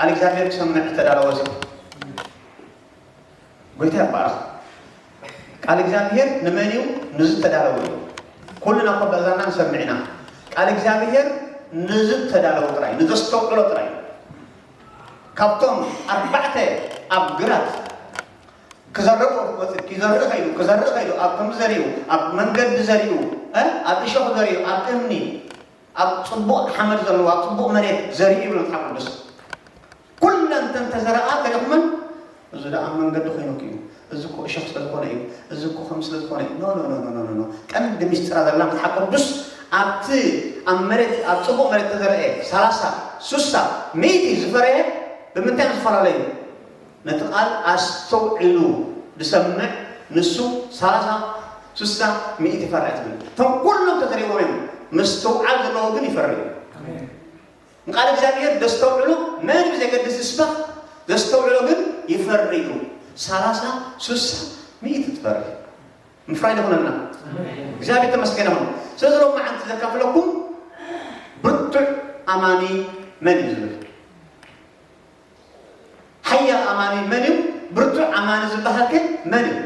ቃል እግዚኣብሔር ክሰምዕ ዝተዳለወ ሰብ ጎይታ ይባረኽ። ቃል እግዚኣብሔር ንመን እዩ? ንዝተዳለወ እዩ። ኩልና እኮ በዛና ንሰምዕ ኢና። ቃል እግዚኣብሔር ንዝተዳለወ ጥራይ፣ ንዘስተውዕሎ ጥራይ። ካብቶም ኣርባዕተ ኣብ ግራት ክዘርእ ወፂ-፣ ክዘርእ ከይዱ፣ ክዘርእ ከይዱ፣ ኣብ ከምዚ ዘሪኡ፣ ኣብ መንገዲ ዘሪኡ፣ እ? ኣብ እሾኽ ዘሪኡ፣ ኣብ እምኒ፣ ኣብ ፅቡቕ ሓመድ ዘለዎ፣ ኣብ ፅቡቕ መሬት ዘሪኡ ይብል መጽሓፍ ቅዱስ። ኩለን እተን ተዘረኣ ተሪኹመን፣ እዚ ደኣ ኣብ መንገዲ ኮይኑኪ እዩ፣ እዚ እኮ እሾኽ ስለ ዝኾነ እዩ፣ እዚ እኮ ከም ስለ ዝኾነ እዩ። ኖ፣ ኖ፣ ኖ፣ ኖ፣ ኖ፣ ኖ። ቀንዲ ምስጢራ ዘላ መጽሓፍ ቅዱስ ኣብቲ ኣብ መሬት፣ ኣብ ጽቡቕ መሬት ተዘርአ ሰላሳ፣ ስሳ፣ ሚእቲ ዝፈረየ ብምንታይ እዮም ዝፈላለዩ? ነቲ ቃል ኣስተውዒሉ ዝሰምዕ ንሱ ሰላሳ፣ ስሳ፣ ሚእቲ ይፈርዕ ትብል። እቶም ኩሎም ተተሪቦም እዮም። ምስትውዓል ዘለዎ ግን ይፈሪ እዩ። ኣሜን። ንቃል እግዚኣብሔር ዘስተውዕሉ መን ብዘገድስ ይስበኽ፣ ዘስተውዕሎ ግን ይፈሪ እዩ። ሰላሳ፣ ስሳ፣ ሚእቲ ትፈሪ። ምፍራይ ይኹነልና። ኣሜን። እግዚኣብሔር ተመስገን ይኹን። ስለዚ ሎም መዓንቲ ዘካፍለኩም ብርቱዕ ኣማኒ መን እዩ ዝብል። ሓያል ኣማኒ መን እዩ? ብርቱዕ ኣማኒ ዝበሃል ከ መን እዩ?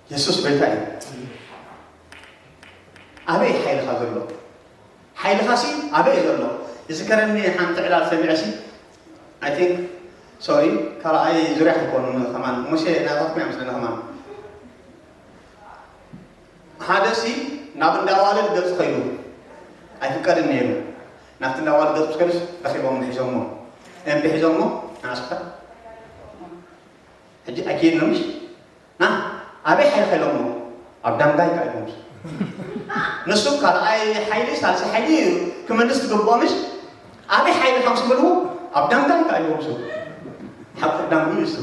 የሱስ ጎይታ እዩ። ኣበይ ሓይልኻ ዘሎ? ሓይልኻሲ ኣበይ እዩ ዘሎ? ይዝከረኒ ሓንቲ ዕላል ሰሚዐሲ፣ I think፣ ሶሪ፣ ካልኣይ ዙርያ ክኾኑ ከማን፣ ሙሴ ናታትኩም እዮም ምስለና ከማን። ሓደሲ ናብ እንዳዋልድ ገጽ ከይዱ ኣይፍቀድን ነይሩ። ናብቲ እንዳዋልድ ገጽ ከይዱስ ረኺቦም ሒዞሞ። ኤምቢ ሒዞሞ፣ ንኣስካ። ሕጂ ኣይከይድን ምሽ? ና፣ ኣበይ ሓይልኻ ኢሎሞ? ኣብ ዳንጋይ ኢሎሞ። ንሱ ካልኣይ ሓይሊ፣ ሳልሳይ ሓይሊ ክመልስ ዝግብኦ ምሽ? ኣበይ ሓይልኻ ምስ በልዎ፣ ኣብ ዳንጋይ ኢሎሞ። ሓቂ ዳንጉ እዩ እሱ።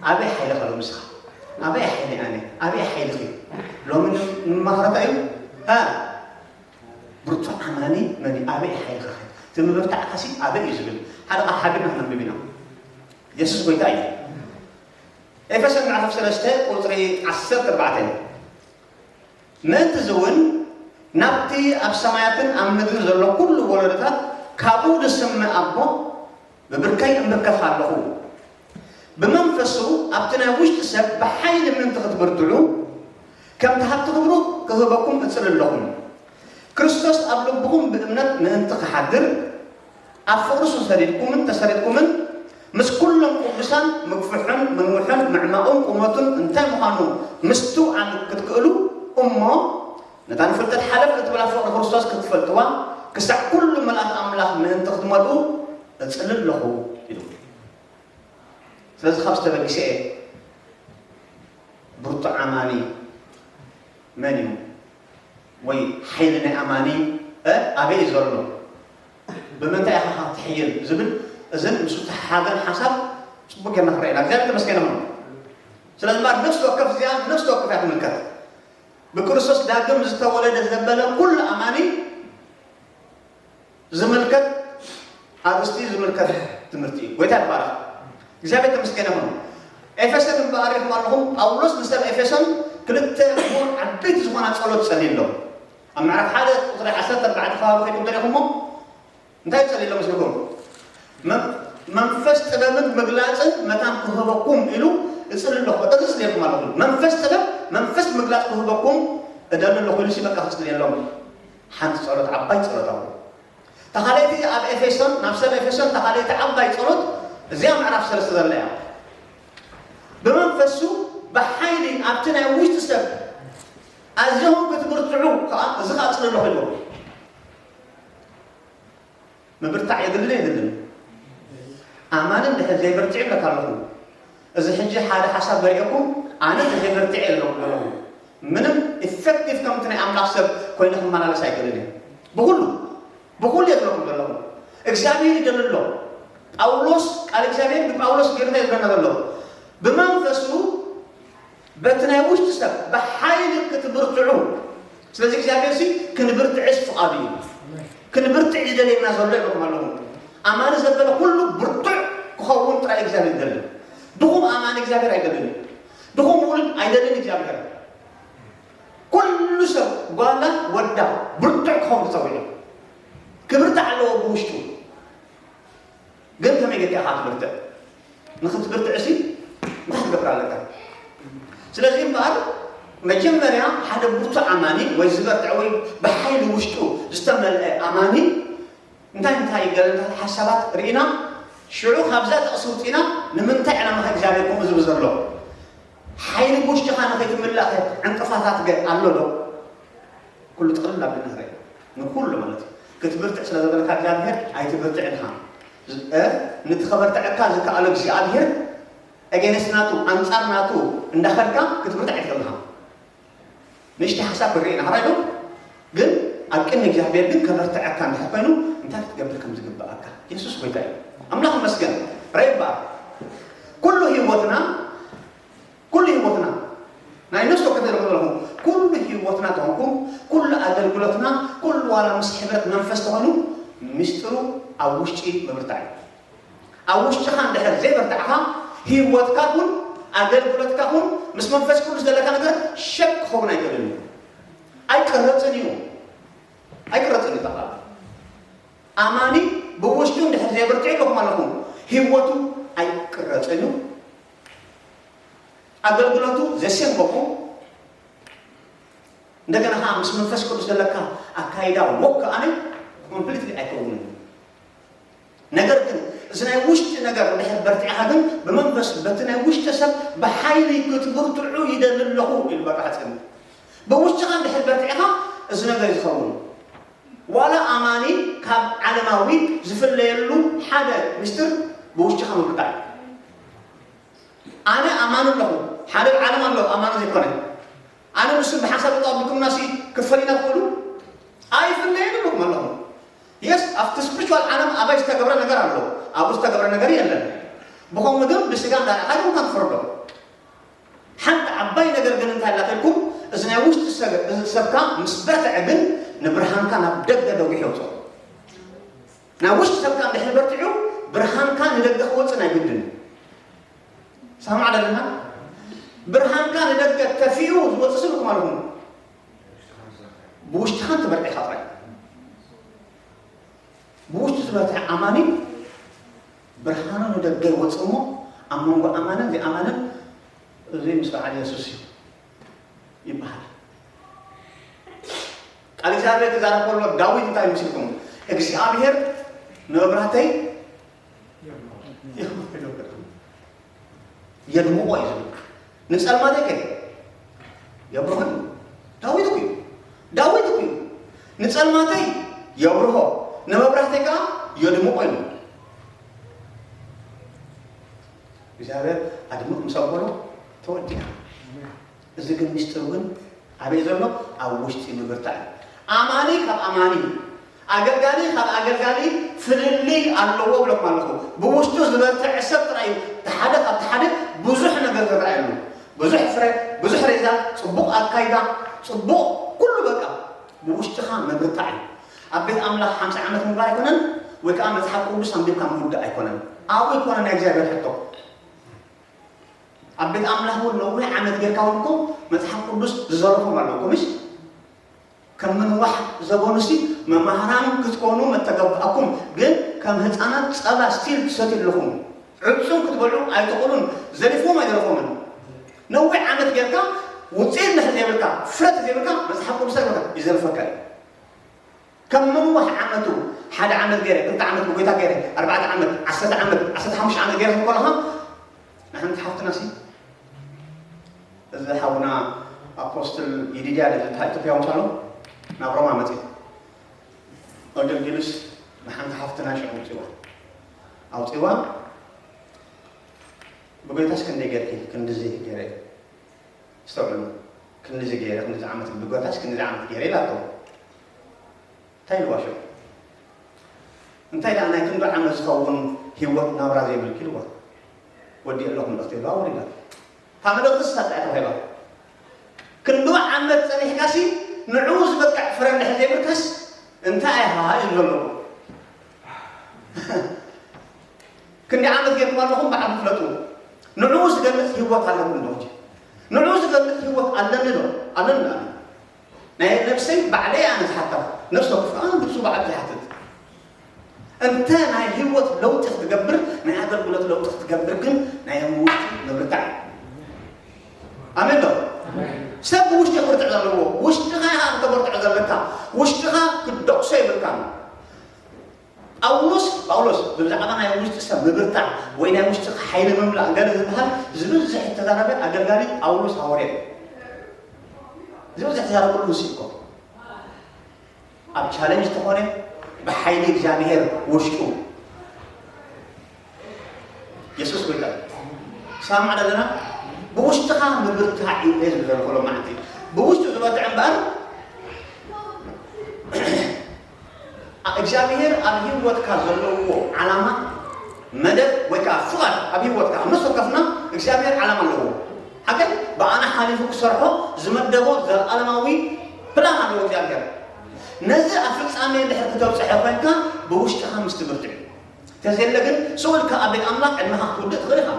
ኣበይ ሓይልኻ ኢሎም ንስኻ? ኣበይ ሓይሊ ኣነ? ኣበይ ሓይልኺ? ሎሚ ን-፣ ንማኽረታ እዩ። እ? ብርቱዕ ኣማኒ መን እዩ? ኣበይ ሓይልኻ? እቲ ምብርታዕካሲ ኣበይ እዩ ዝብል? ሓደ ቃል ሓቢርና ክነንብብ ኢና። የሱስ ጎይታ እዩ። ኤፌሶን ምዕራፍ ሰለስተ ቁጽሪ ዓሰርተ ኣርባዕተ። ምእንቲ እዚ እውን ናብቲ ኣብ ሰማያትን ኣብ ምድርን ዘሎ ኩሉ ወለዶታት ካብኡ ዝስምዕ ኣቦ ብብርከይ እምብርከኽ ኣለኹ። ብመንፈሱ ኣብቲ ናይ ውሽጢ ሰብ ብሓይሊ ምእንቲ ክትብርትዑ፣ ከምቲ ሃብቲ ክብሩ ክህበኩም እጽሊ ኣለኹ። ክርስቶስ ኣብ ልብኹም ብእምነት ምእንቲ ክሓድር፣ ኣብ ፍቕሩ ተሰሪድኩምን ተሰሪድኩምን ምስ ኩሎም ቅዱሳን ምግፍሑን ምንውሑን ምዕማቑን ቁመቱን እንታይ ምዃኑ ምስትውዓል ክትክእሉ፣ እሞ ነታ ንፍልጠት ሓለፍ እትብላ ፍቕሪ ክርስቶስ ክትፈልጥዋ፣ ክሳዕ ኩሉ ምልኣት ኣምላኽ ምእንቲ ክትመልኡ እጽሊ ኣለኹ ኢሉ። ስለዚ ካብ ዝተበግሰ እየ። ብርቱዕ ኣማኒ መን እዩ? ወይ ሓይሊ ናይ ኣማኒ፣ እ፣ ኣበይ እዩ ዘሎ? ብምንታይ ኢኻ ትሕይል? ዝብል እዝን ምስ ተሓዘን ሓሳብ ጽቡቅ ጌርና ክንርኢ ኢና። እግዚኣብሔር ተመስገን ይኹን። ስለዚ እምበኣር ነፍሲ ወከፍ እዚኣ ነፍሲ ወከፍ እያ ትምልከት። ብክርስቶስ ዳግም ዝተወለደ ዘበለ ኩሉ ኣማኒ ዝምልከት ኣርእስቲ ዝምልከት ትምህርቲ እዩ። ጎይታ ይባረኽ። እግዚኣብሔር ተመስገን ይኹን። ኤፌሶን እምበኣር ኢኹም ኣለኹም፣ ጳውሎስ ንሰብ ኤፌሶን ክልተ እሞ ዓበይቲ ዝኾና ጸሎት ጸልዩሎም። ኣብ ምዕራፍ ሓደ ቁጽሪ ዓሰርተ ኣርባዕተ ከባቢ ከይድኩም ተሪኹሞ እንታይ ጸልዩሎም መስልኩም? መ-፣ መንፈስ ጥበብን ምግላጽን መታን ክህበኩም ኢሉ እጽሊ ኣለኹ። በቃ እዚ ጸልየልኩም ኣለኹ። መንፈስ ጥበብ፣ መንፈስ ምግላጽ ክህበኩም እደሊ ኣለኹ ኢሉ ሲ በቃ ክጽልየሎም ሓንቲ ጸሎት፣ ዓባይ ጸሎት ኣለኹ። ተኻለይቲ ኣብ ኤፌሶን፣ ናብ ሰብ ኤፌሶን ተኻለይቲ ዓባይ ጸሎት እዚኣ ምዕራፍ ሰለስተ ዘላ እያ። ብመንፈሱ ብሓይሊ ኣብቲ ናይ ውሽጢ ሰብ ኣዝኹም ክትብርትዑ ከኣ እዚ ከኣ ጽለሎ ኮይንዎ። ምብርታዕ የድልን የድልን? ኣማን እንድሕር ዘይበርትዕ ይብለካ ኣለኹ። እዚ ሕጂ ሓደ ሓሳብ ዘርእየኩም፣ ኣነ ዘይበርትዕ ኣለኹ ዘለኹ። ምንም ኢፌክቲቭ ከምቲ ናይ ኣምላኽ ሰብ ኮይነ ክመላለስ ኣይክእልን እየ። ብኹሉ፣ ብኹሉ እየ ዝብለኩም ዘለኹ። እግዚኣብሔር ይደሊ ኣሎ። ጳውሎስ፣ ቃል እግዚኣብሔር ብጳውሎስ ገይሩ እንታይ ይብለና ዘሎ? ብመንፈሱ በቲ ናይ ውሽጢ ሰብ ብሓይሊ ክትብርትዑ። ስለዚ እግዚኣብሔር ሲ ክንብርትዕስ ፍቓዱ እዩ። ክንብርትዕ ይደልየና ዘሎ ይብለኩም ኣለኹ። ኣማኒ ዘበለ ኩሉ ብርቱዕ ክኸውን ጥራይ እግዚኣብሔር ይደሊ። ድኹም ኣማኒ እግዚኣብሔር ኣይደልን እዩ። ድኹም ውሉድ ኣይደልን እግዚኣብሔር። ኩሉ ሰብ ጓላ ወዳ ብርቱዕ ክኸውን ተጸዊዑ። ክብርታዕ ኣለዎ ብውሽጡ። ግን ከመይ ጌርካ ኢኻ ትብርትዕ? ንኽትብርትዕ እሲ እንታይ ክትገብር ኣለካ? ስለዚ እምበኣር መጀመርያ ሓደ ብርቱዕ ኣማኒ ወይ ዝበርትዕ ወይ ብሓይሊ ውሽጡ ዝተመልአ ኣማኒ እንታይ እንታይ ገለንታት ሓሳባት ርኢና ሽዑ ካብዛ ጥቕሲ ውፂና ንምንታይ ዕላማ እግዚኣብሔር ከምኡ ዝብል ዘሎ ሓይሊ ብውሽጥኻ ንኸይትምላእ ዕንቅፋታት ገ ኣሎ ዶ? ኩሉ ጥቕልል ኣቢልና ንርኢ። ንኩሉ ማለት እዩ። ክትብርትዕ ስለ ዘበለካ እግዚኣብሔር ኣይትብርትዕ ኢኻ። እ፣ ነቲ ከበርትዐካ ዝከኣሎ እግዚኣብሔር ኣጌንስት ናቱ፣ ኣንጻር ናቱ እንዳኸድካ ክትብርትዕ ኣይትኽእልኻ። ንእሽተይ ሓሳብ ክንርኢ ኢና፣ ሕራይ ዶ? ግን ኣብ ቅድሚ እግዚኣብሔር ግን ከበርትዐካ እንድሕር ኮይኑ እንታይ ክትገብር ከም ዝግብኣካ። የሱስ ጎይታ እዩ። ኣምላኽ ይመስገን። ሕራይ እባ ኩሉ ህይወትና ኩሉ ህይወትና ናይ ነፍሲ ወከፍ ዘለኹ ዘለኹ ኩሉ ህይወትና ተኾንኩም ኩሉ ኣገልግሎትና ኩሉ ዋላ ምስ ሕብረት መንፈስ ተኾኑ ምስጢሩ ኣብ ውሽጢ ምብርታዕ እዩ። ኣብ ውሽጥኻ እንድሕር ዘይበርታዕኻ ህይወትካ ኩን ኣገልግሎትካ ኩን ምስ መንፈስ ቅዱስ ዘለካ ነገር ሸክ ክኸውን ኣይክእልን እዩ። ኣይቅረፅን እዩ። ኣይቅረፅን እዩ። ጠቕላላ ኣማኒ ብውሽጡ እንድሕር ዘይበርትዕ ኣለኹም ኣለኹም ህይወቱ ኣይቅረፅን እዩ። ኣገልግሎቱ ዘሴም ኮኹ እንደገና ከዓ ምስ መንፈስ ቅዱስ ዘለካ ኣካይዳ ወክ ኣነ ኮምፕሊትሊ ኣይከውንን። ነገር ግን እዚ ናይ ውሽጢ ነገር እንድሕር በርቲዕኻ ግን ብመንፈስ በቲ ናይ ውሽጢ ሰብ ብሓይሊ ክትብርትዑ ይደሊ ኣለኹ ኢሉ በቃ ሕፅን ብውሽጥኻ እንድሕር በርቲዕኻ እዚ ነገር እዩ ዝኸውን። ዋላ ኣማኒ ካብ ዓለማዊ ዝፍለየሉ ሓደ ምስጢር ብውሽጥኻ ምብርታዕ እዩ። ኣነ ኣማኒ ኣለኹ። ሓደ ዓለም ኣሎ ኣማኒ ዘይኮነ። ኣነ ንሱ ብሓሳብ ጠቢኩምና ሲ ክፈሊና ትኽእሉ ኣይፍለየን ኣለኹም ኣለኹም። የስ ኣብቲ ስፕሪቹዋል ዓለም ኣባይ ዝተገብረ ነገር ኣሎ። ኣብኡ ዝተገብረ ነገር የለን። ብኸምኡ ግን ብስጋ እንዳረኣኻ ግን ትፈርዶ። ሓንቲ ዓባይ ነገር ግን እንታይ ኣላተልኩም እዚ ናይ ውሽጢ ሰብ- እዚ ሰብካ ምስ በርትዐ ግን ንብርሃንካ ናብ ደገ ደዊሑ የውፅኦ። ናብ ውሽጢ ሰብካ እንድሕር በርቲዑ ብርሃንካ ንደገ ክወፅእ ናይ ግድን እዩ። ሰማዕ ደለና ብርሃንካ ንደገ ተፊኡ ዝወፅእ ስልኩ ማለት ነው። ብውሽጥኻ ትበርዒኻ ጥራይ ብውሽጡ ዝበርትዐ ኣማኒ ብርሃኑ ንደገ ይወፅእ እሞ ኣብ መንጎ ኣማንን ዘይኣማንን እዚ ምስ በዓል የሱስ እዩ ይበሃል። ቃል እግዚኣብሔር ክዛረብ ከሎ ዳዊት እንታይ ምስልኩም እግዚኣብሔር ንመብራህተይ የድምቆ እዩ ዝብል ንጸልማተይ ከ የብርሆ እዩ። ዳዊት እኮ እዩ። ዳዊት እኮ እዩ። ንጸልማተይ የብርሆ ንመብራህተይ ከዓ የድምቆ እዩ። እግዚኣብሔር ኣድምቕ ምስ ኣበሎ ተወዲኣ። እዚ ግን ሚስጥሩ ግን ኣበይ ዘሎ? ኣብ ውሽጢ ምብርታዕ እዩ። ኣማኒ ካብ ኣማኒ ኣገልጋሊ ካብ ኣገልጋሊ ፍልልይ ኣለዎ ብለኩም ኣለኹ። ብውሽጡ ዝበርትዕ ሰብ ጥራይ እዩ ሓደ ካብቲ ሓደ ብዙሕ ነገር ዝረኣየሉ ብዙሕ ፍረ ብዙሕ ሬዛ ጽቡቕ ኣካይዳ ጽቡቕ ኩሉ በቃ ብውሽጥኻ ምብርታዕ እዩ። ኣብ ቤት ኣምላኽ ሓምሳ ዓመት ምግባር ኣይኮነን ወይ ከዓ መጽሓፍ ቅዱስ ኣንቢብካ ምውዳእ ኣይኮነን። ኣብኡ ኣይኮነን ናይ እግዚኣብሔር ሕቶ። ኣብ ቤት ኣምላኽ እውን ነዊሕ ዓመት ጌርካ እውን እኮ መጽሓፍ ቅዱስ ዝዘረፎም ኣለውኩም እሺ ከም ምንዋሕ ዘበኑሲ መማህራን ክትኮኑ መተገብኣኩም ግን ከም ህፃናት ፀባ ስቲል ትሰትዩ ኣለኹም ዕፁም ክትበልዑ ኣይትኽእሉን ዘሪፎም ኣይዘረፎምን ነዊሕ ዓመት ጌርካ ውፅኢት እንድሕር ዘይብልካ ፍረት ዘይብልካ መፅሓፍ ቅዱስ ኣይኮነ ይዘርፈካ እዩ ከም ምንዋሕ ዓመቱ ሓደ ዓመት ገይረ ክልተ ዓመት ብጎይታ ገይረ ኣርባዕተ ዓመት ዓሰርተ ዓመት ዓሰርተ ሓሙሽተ ዓመት ገይረ ከለኻ ንሓንቲ ሓፍትና ሲ እዚ ሓውና ኣፖስትል ይዲድያ ለታ ኢትዮጵያ ውፃሎ ናብ ሮማ መፅእ ኣገልግልስ ንሓንቲ ሓፍትና ሽዑ ውፅዋ ኣውፅዋ ብጎይታስ ክንደይ ገርኪ ክንድዚ ገይረ ስተውዕሉ ክንድዚ ገይረ ክንድዚ ዓመት ብጎይታስ ክንድዚ ዓመት ገይረ ኢላቶ እንታይ ኢልዋ ሽዑ እንታይ ደኣ ናይ ክንዱ ዓመት ዝኸውን ህይወት ናብራ ዘይብልኪ ኢልዋ ወዲእ ኣለኹ ምልእኽቲ ኢልዋ ወሪዳ እታ ምልእኽቲ ስሳ ጥራይ ተባሂላ ክንዱ ዓመት ጸኒሕካሲ ንዕኡ ዝበቅዕ ፍረ እንድሕር ዘይብልካስ እንታይ ኢኻ ኢሉ ዘሎ ክንዲ ዓመት ጌርኩም ኣለኹም በዓል ፍለጡ ንዕኡ ዝገልጽ ህይወት ኣለኩም ዶ ንዕኡ ዝገልጽ ህይወት ኣለኒ ዶ ኣለኒ ናይ ነብሰይ ባዕለይ ኣነ ዝሓታ፣ ነፍሲ ወከፍ ከዓ ንሱ ባዕሉ ዝሓትት። እንተ ናይ ህይወት ለውጢ ክትገብር፣ ናይ ኣገልግሎት ለውጢ ክትገብር ግን ናይ ውሽጢ ምብርታዕ። ኣሜን ዶ? ሰብ ብውሽጢ ክብርትዕ ዘለዎ፣ ውሽጥኻ ኢኻ ክተበርትዖ ዘለካ። ውሽጥኻ ክትደቅሶ የብልካን። ጳውሎስ ጳውሎስ ብዛዕባ ናይ ውሽጢ ሰብ ምብርታዕ ወይ ናይ ውሽጢ ሓይሊ ምምላእ ገለ ዝበሃል ዝበዝሕ እተዛረበ ኣገልጋሊ ጳውሎስ ሃዋርያ እዩ። ዝበዝሕ እተዛረበሉ ንሱ እኮ ኣብ ቻለንጅ ተኾነ ብሓይሊ እግዚኣብሔር ውሽጡ የሱስ ጎይታ እዩ። ሰማዕ ዘለና ብውሽጥኻ ምብርታዕ እዩ ዝብል ዘሎ መዓልቲ። ብውሽጡ ዝበርትዐ እምበኣር እግዚኣብሔር ኣብ ህይወትካ ዘለዎ ዓላማ መደብ ወይ ከዓ ፍቓድ ኣብ ህይወትካ ምስ ወከፍና እግዚኣብሔር ዓላማ ኣለዎ። ሓቀ ብኣና ሓሊፉ ክሰርሖ ዝመደቦ ዘለዓለማዊ ፕላን ኣለዎ እግዚኣብሔር። ነዚ ኣብ ፍጻሜ እንድሕር ክተብፅሐ ኮይንካ ብውሽጥኻ ምስ ትብርትዕ እዩ። ተዘየለ ግን ስቕ ኢልካ ኣብ ቤት ኣምላኽ ዕድመኻ ክትውድእ ትኽእል ኢኻ።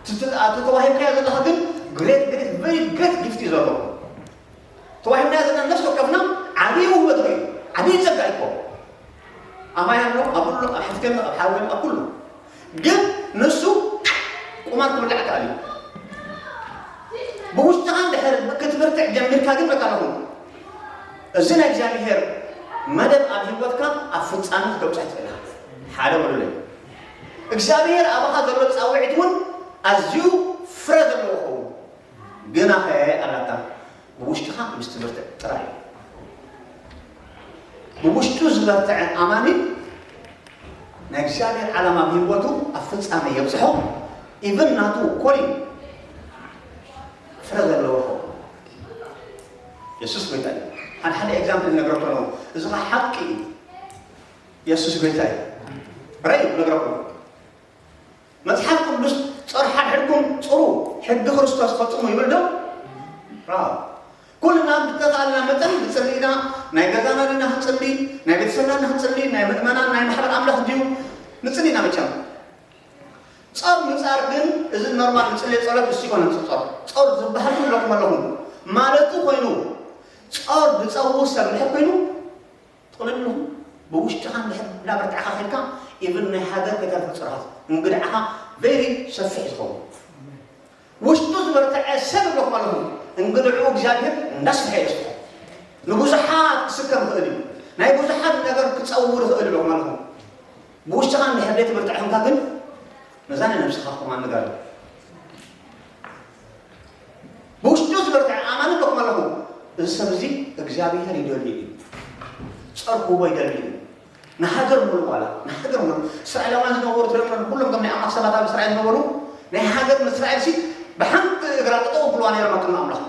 እቲ ተዋሂብካዮ ዘለኻ ግን ግሬት ግሬት ቨሪ ግሬት ጊፍት እዩ ዘለዎ። ተዋሂብናዮ ዘለና ነፍሲ ወከፍና ዓብዪ ውህበት እዩ፣ ዓብዪ ጸጋ እዩ እኮ። ኣባይ ኣሎ፣ ኣብ ኩሉ፣ ኣብ ሓፍቲ ኣሎ፣ ኣብ ሓዊ ኣሎ፣ ኣብ ኩሉ። ግን ንሱ ቁማር ክብላዕ ከኣል እዩ። ብውሽጥኻ እንድሕር ክትብርትዕ ጀሚርካ ግን በቃ ኣለኹ። እዚ ናይ እግዚኣብሔር መደብ ኣብ ህይወትካ ኣብ ፍጻሜ ክተብጽሕ ትኽእል ኢኻ። ሓደ በሉለይ። እግዚኣብሔር ኣባኻ ዘሎ ጻውዒት እውን ኣዝዩ ፍረ ዘለዎ ክኸውን። ግናኸ ኣላታ ብውሽጥኻ ምስ ትብርትዕ ጥራይ እዩ። ብውሽጡ ዝበርትዐ ኣማኒ ናይ እግዚኣብሔር ዓላማ ብህይወቱ ኣብ ፍጻሜ የብጽሖ። ኢቭን ናቱ ኮሊን ፍረ ዘለዎ ክኸውን። የሱስ ጎይታ እዩ። ሓደ ሓደ ኤግዛምፕል ነግረኩም ኣለኹ። እዚ ኸዓ ሓቂ እዩ። የሱስ ጎይታ እዩ። ራእዩ ነግረኩም። መጽሓፍ ቅዱስ ጾር ሓድሕድኩም ጽሩ፣ ሕጊ ክርስቶስ ፈጽሙ ይብል ዶ? ራው። ኩልና ብተኻእለና መጠን ንጽሊ ኢና። ናይ ገዛና ዲና ክንጽሊ፣ ናይ ቤተሰብና ዲና ክንጽሊ፣ ናይ ምእመናን ናይ ማሕበር ኣምላኽ ድዩ? ንጽሊ ኢና መቸም። ጾር ምጻር ግን እዚ ኖርማል ንጽሊ ጸሎት እሱ ይኮነ ጾር። ጾር ዝበሃል ግን ብለኩም ኣለኹም። ማለቱ ኮይኑ ጾር ዝጸውር ሰብ ድሕር ኮይኑ ጥቕልል ኢልኹም ብውሽጥኻ እንድሕር እንዳበርትዕኻ ኸድካ ኢቭን ናይ ሃገር ከይተርፍ ጽርሃት እንግድዓኻ ቬሪ ሰፊሕ ዝኸውን። ውሽጡ ዝበርትዐ ሰብ ኣለኹም ኣለኹም እንግድዕኡ እግዚኣብሔር እንዳስፍሐ የስፍሖ። ንብዙሓት ክስከም ይኽእል እዩ። ናይ ብዙሓት ነገር ክጸውር ይኽእል ኣለኹም ኣለኹም። ብውሽጥኻ እንድሕር ዘይትብርትዕ ኾንካ ግን ነዛ ናይ ነብስኻ ኮማንድ ጋር ብውሽጡ ዝበርትዐ ኣማኒ ኣለኹም ኣለኹ። እዚ ሰብ እዚ እግዚኣብሔር ይደሊ እዩ። ጸር ክህቦ ይደሊ እዩ። ንሃገር ሙሉእ ዋላ ንሃገር ሙሉእ እስራኤላውያን ዝነበሩ ትረክበን ኩሎም ከም ናይ ኣምላኽ ሰባት ኣብ እስራኤል ዝነበሩ ናይ ሃገር ንእስራኤል ሲ ብሓንቲ እግራ ጠጠው ብልዋ ነይሮም ኣብ ቅድሚ ኣምላኽ።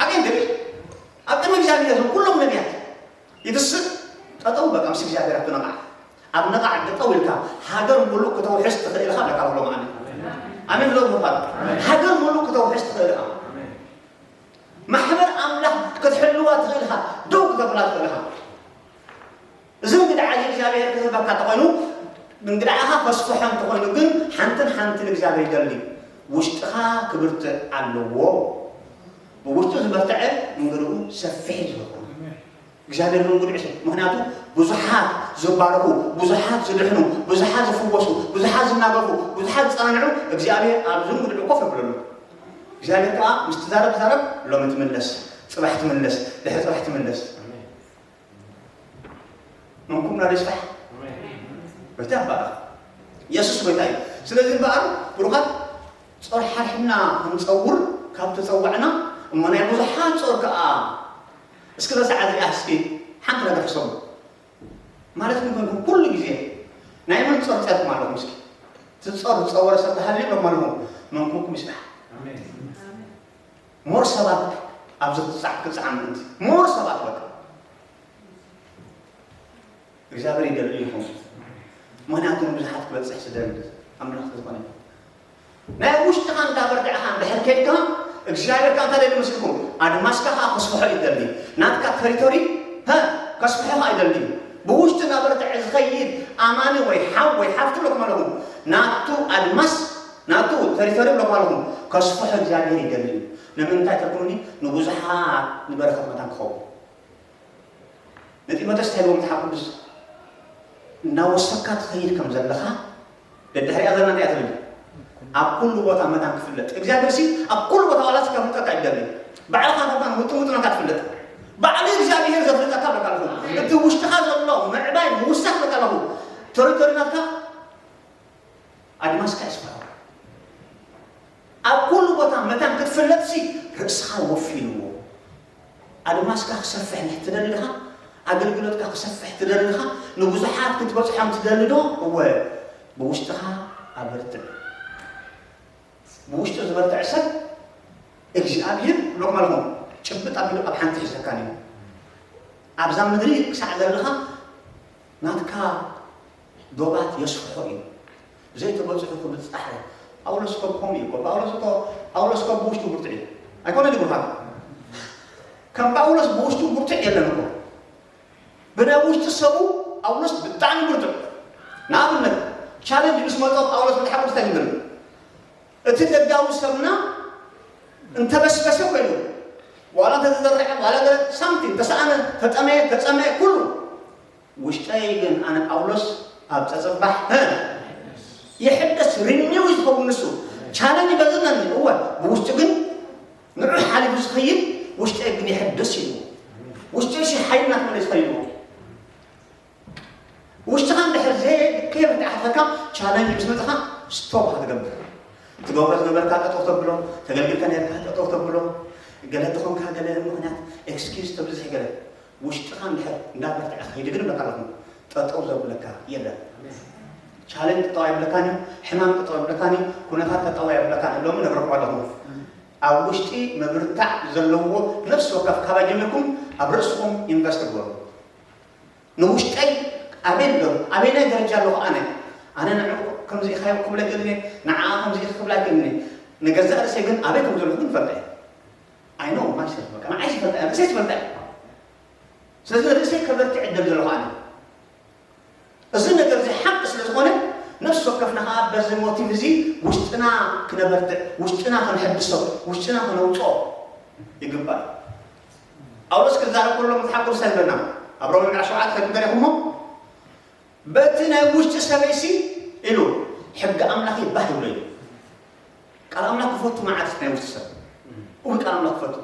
ሓቂ እንድሪ ኣብ ቅድሚ እግዚኣብሔር እዞም ኩሎም ነቢያት ይትስእ ጠጠው በቃ ምስ እግዚኣብሔር ኣብቲ ነቓዕ ኣብ ነቓዕ ጠጠው ኢልካ ሃገር ሙሉእ ክተውሕስ ትኽእል ኢኻ ኣለካ ብሎ ማለት ኣሜን ብሎ ምባል ሃገር ሙሉእ ክተውሕስ ትኽእል ኢኻ። ማሕበር ኣምላኽ ክትሕልዋ ትኽእል ኢኻ። ደው ክተብላ ትኽእል ኢኻ። እዚ እንግድዓ እዚ እግዚኣብሔር ክህበካ እንተኾይኑ እንግድዓኻ ከስፍሖ እንተኾይኑ ግን ሓንትን ሓንትን እግዚኣብሔር ይደሊ። ውሽጥኻ ክብርትዕ ኣለዎ። ብውሽጡ ዝበርትዐ መንገዱ እውን ሰፊሕ እዩ ዝኸውን። እግዚኣብሔር እውን ጉድዒ ሰብ ምክንያቱ ብዙሓት ዝባረኹ ብዙሓት ዝድሕኑ ብዙሓት ዝፍወሱ ብዙሓት ዝናገፉ ብዙሓት ዝፀናንዑ እግዚኣብሔር ኣብዚ ጉድዒ ኮፍ የብለሉ። እግዚኣብሔር ከዓ ምስ ትዛረብ ዛረብ ሎሚ ትምለስ ፅባሕ ትምለስ ድሕሪ ፅባሕ ትምለስ። መንኩም ናደ ስራሕ በታ እምበኣር የሱስ ጎይታ እዩ። ስለዚ እምበኣር ብሩኻት ጾር ሓድሕድና ክንጸውር ካብ ተጸዋዕና እሞ ናይ ብዙሓት ጾር ከኣ እስኪ እዛ ሰዓት እዚኣ እስኪ ሓንቲ ነገር ሕሰቡ። ማለት ምን ኮንኩም ኩሉ ግዜ ናይ መን ጾር ጸርኩም ኣለኹም እስኪ እቲ ጾር ዝጸወረ ሰብ ተሃልዩ ኖርማል ኹም መንኩምኩም ይስራሕ። ሞር ሰባት ኣብዚ ክጻዕ ክጻዕ ምእንቲ ሞር ሰባት በቃ እግዚኣብሔር ይደሊ ይኹን ምክንያቱ ብዙሓት ክበፅሕ ስደል ኣምላኽ ዝኾነ ናይ ውሽጥኻ እንዳበርትዕኻ እንድሕር ከይድካ እግዚኣብሔር ከዓ እንታይ ደሊ መስልኩም ኣድማስካ ከዓ ከስፍሖ ይደሊ ናትካ ተሪቶሪ ከስፍሖ ከዓ ይደሊ ብውሽጢ እናበርትዐ ዝኸይድ ኣማኒ ወይ ሓው ወይ ሓፍቲ ኣለኩም ኣለኹም ናቱ ኣድማስ ናቱ ተሪቶሪ ብሎ ማለኹም ከስፍሖ እግዚኣብሔር ይደሊ እዩ። ንምንታይ ተብሉኒ ንብዙሓት ንበረኸት መታን ክኸውን ንጢሞቴዎስ እንታይ ኢልዎ መጽሓፍ ቅዱስ እናወሰካ ትኸይድ ከም ዘለኻ ደድሕሪኣ ዘለና እንታይ ትብል ኣብ ኩሉ ቦታ መታን ክፍለጥ እግዚኣብሔር ሲ ኣብ ኩሉ ቦታ ዋላ ስካ ፍልጠካ ይደሊ ባዕልኻ ፈታን ውጥን ውጥንካ ትፍለጥ ባዕሉ እግዚኣብሔር ዘፍልጠካ በቃ ኣለኹ እቲ ውሽጥኻ ዘሎ ምዕባይ ምውሳኽ በቃ ኣለኹ ተሪቶሪ ናትካ ኣድማስካ ይስፍሐው ኣብ ኩሉ ቦታ መታን ክትፍለጥሲ ርእስኻ ወፊልዎ ኣድማስካ ክሰፍሕ ትደልኻ ኣገልግሎትካ ክሰፍሕ ትደልኻ ንብዙሓት ክትበፅሖም ትደልዶ እወ ብውሽጥኻ ኣበርትዕ ብውሽጡ ዝበርትዕ ሰብ እግዚኣብሔር ብሎ ማለኹም ጭብጥ ኣቢሉ ኣብ ሓንቲ ሒዘካን እዩ ኣብዛ ምድሪ ክሳዕ ዘለኻ ናትካ ዶባት የስፍሖ እዩ ዘይተበፅሑ ክብፃሕ ጳውሎስ ኮ ከምኡ እዩ ጳውሎስ ኮ ጳውሎስ ኮ ብውሽጡ ብርቱዕ እዩ ኣይኮነ ድጉፋት ከም ጳውሎስ ብውሽጡ ብርቱዕ የለን እኮ ብናይ ውሽጢ ሰቡ ጳውሎስ ብጣዕሚ ብርቱዕ ንኣብነት ቻለንጅ ምስ መፆ ጳውሎስ መፅሓፍ ቅዱስ እንታይ ይብል እቲ ደጋዊ ሰብና እንተበስበሰ ኮይኑ ዋላ እንተተዘርዐ ዋላ ገለ ሳምቲን ተሰኣነ ተጠመየ ተፀመየ ኩሉ ውሽጠይ ግን ኣነ ጳውሎስ ኣብ ፀፀባሕ ይሕደስ ሪኒው ዝኸውን ንሱ ቻነል ይበዝነኒ እወ ብውሽጡ ግን ንዑ ሓሊፉ ዝኸይድ ውሽጠይ ግን ይሕደስ ኢሉ ውሽጠይ ሲ ሓይልና ትመለ ዝኸይድዎ ውሽጥኻ እንድሕር ዘይከይርትዓትካ ቻለንጅ ምስ መፅኻ ስቶፕ ክትገብር ትገብሮ ዝነበርካ ጠጠው ተብሎ ተገልግልካ ነርካ ጠጠው ተብሎ ገለ ተኾንካ ገለ ምክንያት ኤክስኪዝ ተብዝሕ ገለ ውሽጥኻ እንድሕር እንዳበርትዐ ከይድ ግን በቃ ኣለኹ ጠጠው ዘብለካ የለን ቻለንጅ ጠጠው ኣይብለካን እዩ ሕማም ጠጠው ኣይብለካን እዩ ኩነታት ጠጠው ኣይብለካን እዮም ሎሚ ነግረኩም ኣለኹ ኣብ ውሽጢ ምብርታዕ ዘለዎ ነፍሲ ወከፍ ካባይ ጀሚርኩም ኣብ ርእስኹም ኢንቨስት ግበሩ ንውሽጠይ ኣበይ ኣሎ ኣበይናይ ደረጃ ኣለኹ ኣነ ኣነ ንዕኡ ከምዚ ኢኻዮ ክብለ ይክእል እየ ንዓኣ ከምዚ ኢኺ ክብላ ይክእል እየ ንገዛእ ርእሰይ ግን ኣበይ ከም ዘለኹ ግን ፈልጠ እየ I know myself በቃ ንዓይ ይፈልጠ እየ ርእሰይ ይፈልጠ እየ ስለዚ ርእሰይ ከበርትዕ ዕድል ዘለኹ ኣነ እዚ ነገር እዚ ሓቂ ስለ ዝኾነ ነፍሲ ወከፍና ከዓ በዚ ሞቲቭ እዚ ውሽጥና ክነበርትዕ ውሽጥና ክንሕድሶ ውሽጥና ክነውፅኦ ይግባእ ጳውሎስ ክዛረብ ከሎ መጽሓፍ ቅዱስ እንታይ ይብለና ኣብ ሮሜ ምዕራፍ ሸውዓተ ከድምበር ኢኹሞ በቲ ናይ ውሽጢ ሰበይሲ ኢሉ ሕጊ ኣምላኽ ይባህ ይብሎ እዩ ቃል ኣምላኽ ክፈቱ መዓት ናይ ውሽጢ ሰብ እውን ቃል ኣምላኽ ክፈቱ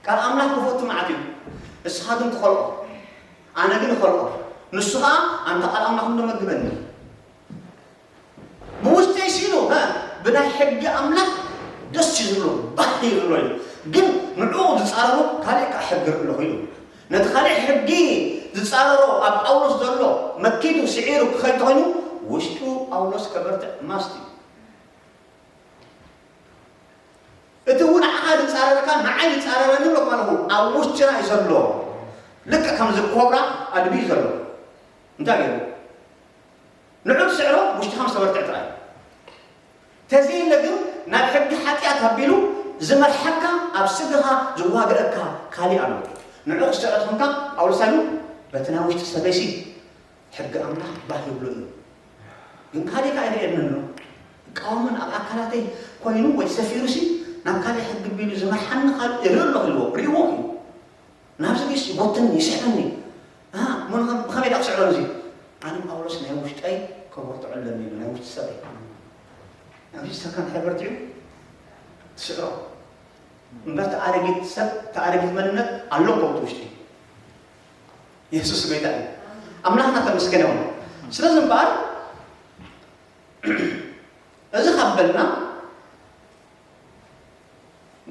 ቃል ኣምላኽ ክፈቱ መዓት እዩ እስኻ ግን ትኸልኦ ኣነ ግን እኸልኦ ንሱ ኸዓ ኣንታ ቃል ኣምላኽ እንደመግበኒ ብውሽጠይ ሲሉ ብናይ ሕጊ ኣምላኽ ደስ ዝብሎ ባህ ዝብሎ እዩ ግን ንዕኡ ዝፃረሩ ካሊእ ከዓ ሕጊ ርኢ ኣለኹ ኢሉ ነቲ ካሊእ ሕጊ ዝፃረሮ ኣብ ጳውሎስ ዘሎ መኪቱ ስዒሩ ክኸይድ ተኾይኑ ውሽጡ ጳውሎስ ከበርትዕ ማስት እዩ እቲ እውን ንዓኻ ዝፃረረካ ንዓይ ዝፃረረኒ ብሎ ማለኹ ኣብ ውሽጥና እዩ ዘሎ ልክዕ ከምዚ ኮብራ ኣድቢ እዩ ዘሎ እንታይ ገይሩ ንዑ ትስዕሮ ውሽጥኻ ምስ ተበርትዕ ጥራይ ተዘየለ ግን ናብ ሕጊ ሓጢኣት ኣቢሉ ዝመርሓካ ኣብ ስግኻ ዝዋግአካ ካሊእ ኣሎ ንዑ ክስዕሮ ትኾንካ ጳውሎስ ኣሉ በቲ ናይ ውሽጢ ሰበይሲ ሕጊ ኣምላኽ ባህ ይብሎ እዩ ግን ካሊእ ከዓ ይርእየኒ ኣሎ እቃወምን ኣብ ኣካላተይ ኮይኑ ወይ ሰፊሩሲ ናብ ካልእ ሕጊ ቢሉ ዝመርሓኒ ካልእ ይርኢ ኣለኹ ኢልዎ ርእዎ እዩ ናብዚ ቢስ ይጎትኒ ይስሕበኒ ምን ብኸመይ ዳ ክስዕሮ እዚ ኣነ ጳውሎስ ናይ ውሽጠይ ከበርትዖ ኣለኒ ኢሉ ናይ ውሽጢ ሰበይ ናብዚ ሰካ እንታይ በርትዑ ትስዕሮ እምበር ተኣረጊት ሰብ ተኣረጊት መንነት ኣሎ ከውቲ ውሽጢ የሱስ ጎይታ እዩ ኣምላኽና ተመስገነ ይኹን ስለዚ እምበኣር እዚ ካብ በልና